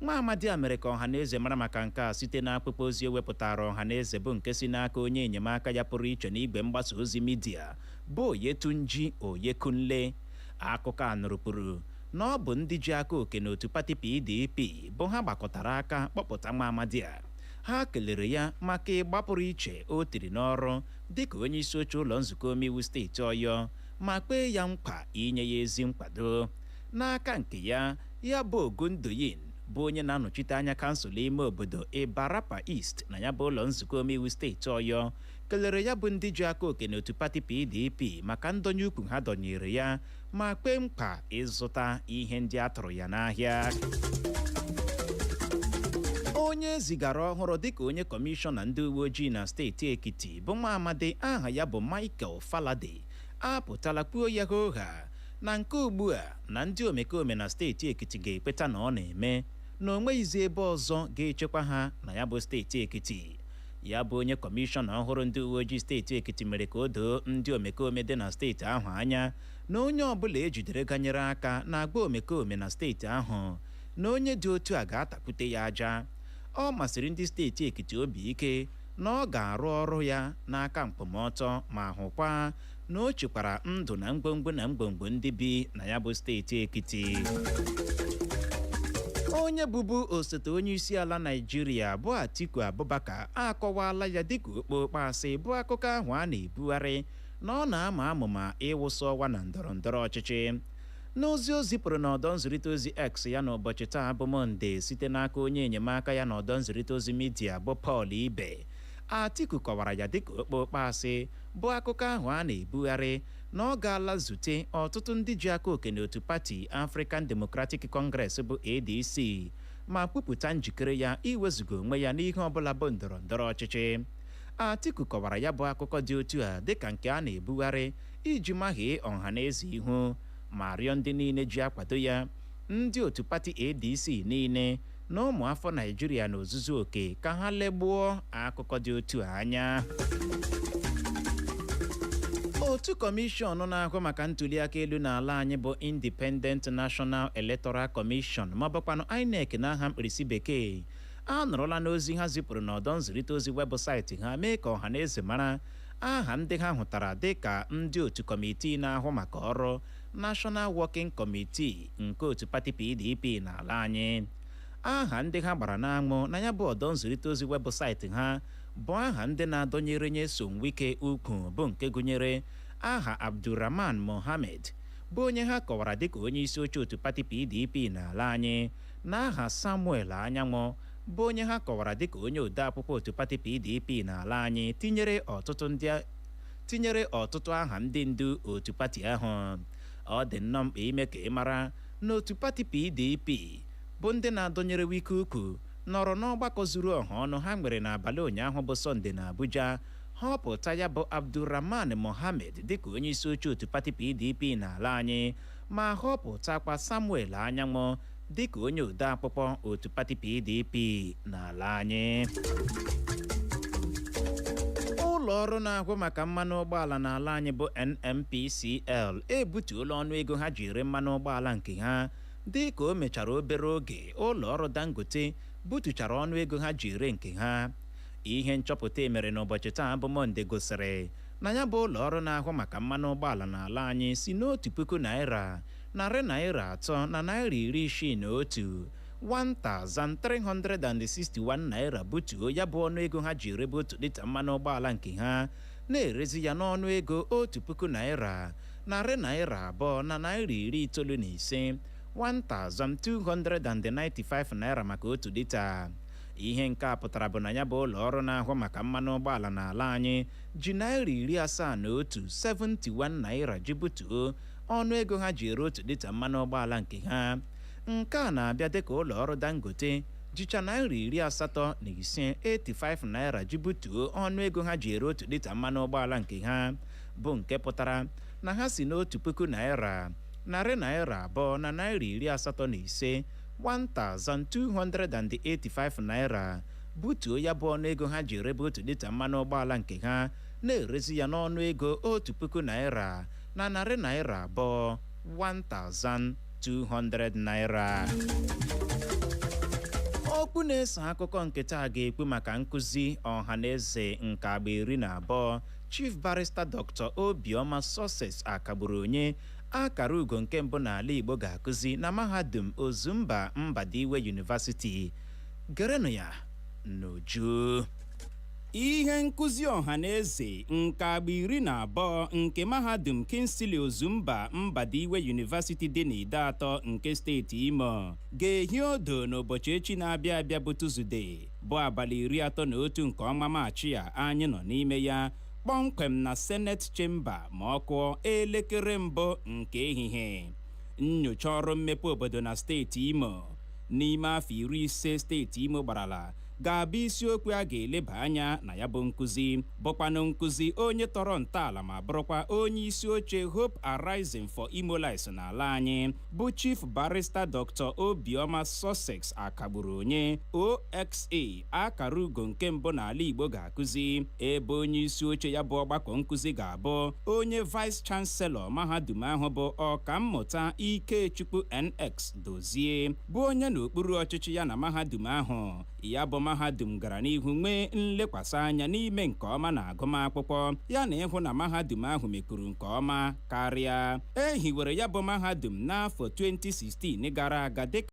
Nwa amadi a mere ka ọha na eze mara maka nke a site n'akwụkwọ ozi ewepụtara ọha na eze, bụ nke si n'aka onye enyemaka ya pụrụ iche n'igwe mgbasa ozi midia, bụ Oyetunji Oyekunle. Akụkọ a nụrụkwuru na ọ bụ ndị ji aka oke n'otu pati PDP bụ ha gbakọtara aka kpọpụta nwa amadi a. Ha kelere ya maka ịgba pụrụ iche o tiri n'ọrụ dịka onye isi oche ụlọ nzukọ omeiwu steeti Ọyọ, ma kpee ya nkwa inye ya ezi nkwado. N'aka nke ya, ya bụ Ogundoyin, bụ onye na-anọchite anya kansụl ime obodo Ibarapa East na ya bụ ụlọ nzukọ omeiwu steeti Ọyọ, kelere ya bụ ndị ji aka oke n'otu pati PDP maka ndonye ukwu ha dọnyere ya, ma kpee mkpa ịzụta ihe ndị a tụrụ ya n'ahịa. Onye zigara ọhụrụ dịka onye kọmishọna ndị uwe ojii na steeti Ekiti, bụ nwa amadi aha ya bụ Michael Falade, apụtala kwuo ya hoha na nke ugbu a na ndị omekome na steeti Ekiti ga-ekweta na ọ na-eme na o nweghịzi ebe ọzọ ga-echekwa ha na ya bụ steeti Ekiti. Ya bụ onye kọmishọna ọhụrụ ndị uwe ojii steeti Ekiti mere ka o doo ndị omekome dị na steeti ahụ anya na onye ọbụla ejidere ganyere aka na-agba omekome na steeti ahụ, na onye dị otu a ga-atakwute ya aja. Ọ masịrị ndị steeti Ekiti obi ike na ọ ga-arụ ọrụ ya n'aka mkpụmọtọ, ma hụkwa na o chekwara ndụ na ngwongwo na ngwongwo ndị bi na ya bụ steeti Ekiti. Onye bụbu osote onye isi ala Naijiria, bụ Atiku Abubakar, akọwaala ya dịka okpokpo asị bụ akụkọ ahụ a na-ebugharị na ọ na-ama amụma ịwụsa ọwa na ndọrọ ndọrọ ọchịchị. N'ozi o zipụrụ n'ọdọ nzirịta ozi X ya n'ụbọchị taa bụ Mọnde, site n'aka onye enyemaka ya n'ọdọ nzirịta ozi midia, bụ Paul Ibe, Atiku kọwara ya dịka okpokpo asị bụ akụkọ ahụ a na-ebugharị na ọ gaala zute ọtụtụ ndị ji aka oke n'otu pati African Democratic Congress, bụ ADC, ma kwupụta njikere ya iwezuga onwe ya n'ihe ọbụla bụ ndọrọ ndọrọ ọchịchị. Atiku kọwara ya bụ akụkọ dị otu a dịka nke a na-ebugharị iji mahie ọha na eze ihu, ma rịọ ndị niile ji akwado ya, ndị otu pati ADC niile na ụmụ afọ Naijiria n'ozuzu oke, ka ha legbuo akụkọ dị otu a anya. Otu kọmishọn na-ahụ maka ntuliaka elu n'ala anyị, bụ Independent National Electoral Commission, ma ọ bụkwanụ INEC n'aha mkpirisi bekee, anọrọla n'ozi ha zipụrụ n'ọdọ nzirịta ozi webụsaịtị ha mee ka ọha na eze mara aha ndị ha hụtara dịka ndị otu kọmitii na-ahụ maka ọrụ, National Working Committee, nke otu pati PDP n'ala anyị. Aha ndị ha gbara n'anwụ na ya bụ ọdọ nzirịta ozi webụsaịtị ha bụ aha ndị na-adọnyere Nyesom Wike ukwu, bụ nke gụnyere aha Abdulrahman Mohammed, bụ onye ha kọwara dịka onye isi oche otu pati PDP n'ala anyị, na aha Samuel Anyanwụ, bụ onye ha kọwara dịka onye odeakwụkwọ otu pati PDP n'ala anyị, tinyere ọtụtụ aha ndị ndu otu pati ahụ. Ọ dị nnọọ mkpa ime ka ị mara na otu pati PDP, bụ ndị na-adọnyere Wike ukwu, nọrọ n'ọgbakọ zuru ọha ọnụ ha nwere n'abalị ụnyaahụ bụ Sọnde na Abuja, họpụta ya bụ Abdulrahman Mohammed dịka onye isi oche otu pati PDP n'ala anyị, ma họpụtakwa Samuel Anyanwụ dịka onye odeakwụkwọ otu pati PDP n'ala anyị. Ụlọ ọrụ na-ahụ maka mmanụ ụgbọala n'ala anyị, bụ NNPCL, ebutuola ọnụ ego ha ji ere mmanụ ụgbọala nke ha, dị ka o mechara obere oge ụlọ ọrụ Dangote butuchara ọnụ ego ha ji ere nke ha. Ihe nchọpụta emere n'ụbọchị taa bụ Mọnde gosiri na ya bụ ụlọ ọrụ na-ahụ maka mmanụ ụgbọala n'ala anyị si n'1,361 ₦1,361 butuo ya bụ ọnụ ego ha ji erebe 1 lita mmanụ ụgbọala nke ha, na-erezi ya n'ọnụ ego ₦1,295, ₦1,295 maka 1 lita. Ihe nke a pụtara bụ na ya bụ ụlọ ọrụ na-ahụ maka mmanụ ụgbọala n'ala anyị ji ₦71, ₦71 ji butuo ọnụ ego ha ji ere 1 lita mmanụ ụgbọala nke ha. Nke a na-abịa dịka ụlọ ọrụ Dangote jicha ₦85, ₦85 ji butuo ọnụ ego ha ji ere 1 lita mmanụ ụgbọala nke ha, bụ nke pụtara na ha si n'₦1,285, ₦1,285 butuo ya bụ ọnụ ego ha ji erebe 1 lita mmanụ ụgbọala nke ha, na-erezi ya n'ọnụ ego ₦1,200, ₦1,200. Okwu na-eso akụkọ nke taa ga-ekwu maka nkụzi ọha na eze nke agba 12 Chief Barrister Dr. Obioma Success Akagburu onye akara ugo nke mbụ n'ala Igbo ga-akụzi na mahadum Ozumba Mbadiwe University. Gerenụ ya n'uju. Ihe nkụzi ọha na eze nke agba 12 nke mahadum Kingsley Ozumba Mbadiwe University dị n'Ideatọ nke steeti Imo ga-ehi odo n'ụbọchị echi na-abịa abịa, bụ Tuzdee, bụ abalị 31 nke ọnwa Maachị a anyị nọ n'ime ya, kpọmkwem na Senate Chamber, ma ọ kụọ elekere 1 nke ehihie. Nyocha ọrụ mmepe obodo na steeti Imo n'ime afọ 50 steeti Imo gbarala ga-abụ isiokwu a ga-eleba anya na ya bụ nkụzi, bụkwanụ nkụzi onye tọrọ ntọala ma bụrụkwa onye isi oche Hope Arising for Imolites n'ala anyị, bụ Chief Barrister Dr. Obioma Sussex Akagburu onye OXA akara ugo nke mbụ n'ala Igbo ga-akụzi, ebe onye isi oche ya bụ ọgbakọ nkụzi ga-abụ onye Vice Chancellor mahadum ahụ, bụ Ọkammụta Ikechukwu NX Dozie, bụ onye n'okpuru ọchịchị ya na mahadum ahụ, ya bụ mahadum gara n'ihu nwee nlekwasị anya n'ime nke ọma na agụmakwụkwọ, ya na ịhụ na mahadum ahụ mekuru nke ọma karịa. E hiwere ya bụ mahadum n'afọ 2016 gara aga dịka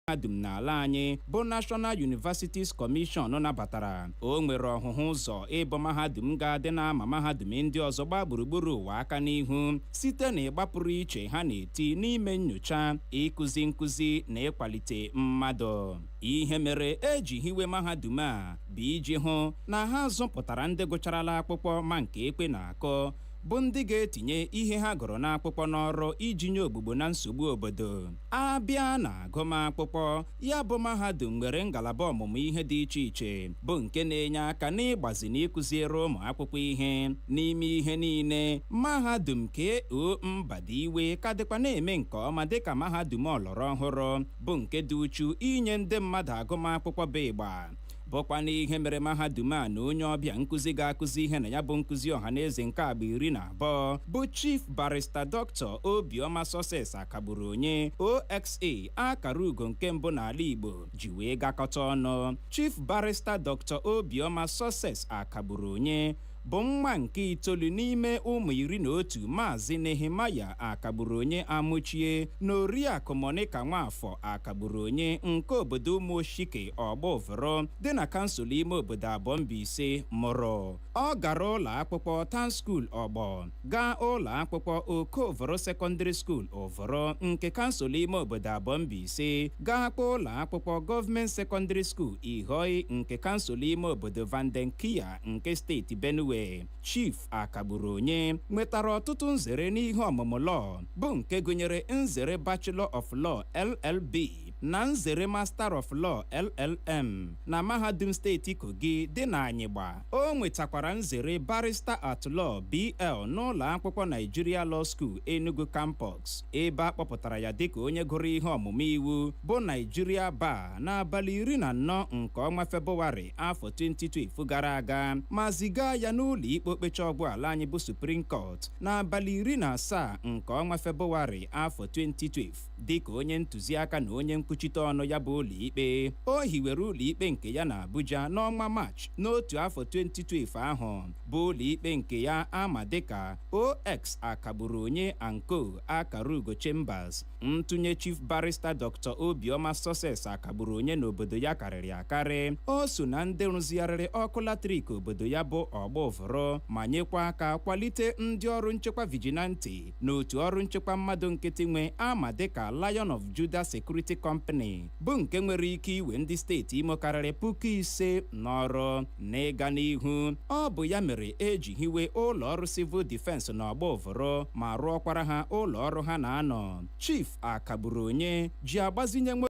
mahadum n'ala anyị bụ National Universities Commission nabatara. O nwere ọhụhụ ụzọ ịbụ mahadum ga-adị n'ama mahadum ndị ọzọ gbaa gburugburu ụwa aka n'ihu site na ịgba pụrụ iche ha na-eti n'ime nyocha, ịkụzi nkụzi na ịkwalite mmadụ. Ihe mere eji hiwe mahadum a bụ iji hụ na ha zụpụtara ndị gụcharala akwụkwọ ma nke ekwe na-akọ, bụ ndị ga-etinye ihe ha gụrụ n'akwụkwọ n'ọrụ iji nye ogbugbo na nsogbu obodo. Abịa na agụmakwụkwọ, ya bụ mahadum nwere ngalaba ọmụmụ ihe dị iche iche, bụ nke na-enye aka n'ịgbazi na ịkụziere ụmụ akwụkwọ ihe. N'ime ihe niile, mahadum KO Mbadiwe ka dịkwa na-eme nke ọma dịka mahadum ọlọrọ ọhụrụ, bụ nke dị uchu inye ndị mmadụ agụmakwụkwọ bụ ịgba, bụkwa n'ihe mere mahadum a na onye ọbịa nkụzi ga-akụzi ihe na ya bụ nkụzi ọhaneze nke agba 12, bụ Chief Barrister Dr. Obioma Success Akagburu onye OXA akara ugo nke mbụ n'ala Igbo ji wee gakọta ọnụ. Chief Barrister Dr. Obioma Success Akagburu onye bụ nwa nke itoolu n'ime ụmụ 11 Maazị Nehemaya Akagburu onye Amụchie na Oriakụ Monica Nwafọ Akagburu onye nke obodo Ụmụoshike Ọgbọvọrọ dị na kansụl ime obodo abụọ Mbaise mụrụ. Ọ gara ụlọ akwụkwọ Town School Ọgbọ, gaa ụlọ akwụkwọ Okovoro Secondary School Ovoro nke kansụl ime obodo abụọ Mbaise, gaakwa ụlọ akwụkwọ Gọọmenti Secondary School Ihoi nke kansụl ime obodo Vandenkia nke steeti Benue. Chief Akagburu onye nwetara ọtụtụ nzere n'ihe ọmụmụ law, bụ nke gụnyere nzere Bachelor of Law LLB na nzere Master of Law LLM na mahadum steeti Kogi dị na Anyịgba. O nwetakwara nzere Barrister at Law BL n'ụlọ akwụkwọ Nigeria Law School Enugu Campus, ebe a kpọpụtara ya dịka onye gụrụ ihe ọmụmụ iwu bụ Nigeria Bar n'abalị 14 nke ọnwa Febụwarị afọ 2012 gara aga, ma ziga ya n'ụlọ ikpe okpecha ọgwụ ala anyị bụ Supreme Court n'abalị 17 nke ọnwa Febụwarị afọ 2012 dịka onye ntụziaka na onye nkwuchite ọnụ ya bụ ụlọ ikpe. O hiwere ụlọ ikpe nke ya na Abuja n'ọnwa Maachị n'otu afọ 2012 ahụ, bụ ụlọ ikpe nke ya ama dịka OX Akagburu onye Anko Akarugo Chambers. Ntụnye Chief Barrister Dr. Obioma Success Akagburu onye n'obodo ya karịrị akarị. O so na ndị rụzigharịrị ọkụ latrik obodo ya bụ Ọgba Ụvụrụ, ma nyekwa aka kwalite ndị ọrụ nchekwa vigilante na otu ọrụ nchekwa mmadụ nkịtị nwe ama dịka Lion of Judah Security Company, bụ nke nwere ike iwe ndị steeti Imo karịrị 5,000 n'ọrụ. N'ịga n'ihu, ọ bụ ya mere eji hiwe ụlọ ọrụ Civil Defense na Ọgba Ụvụrụ ma rụọkwara ha ụlọ ọrụ ha na-anọ. Chief Akagburu onye ji agbazinye nwoke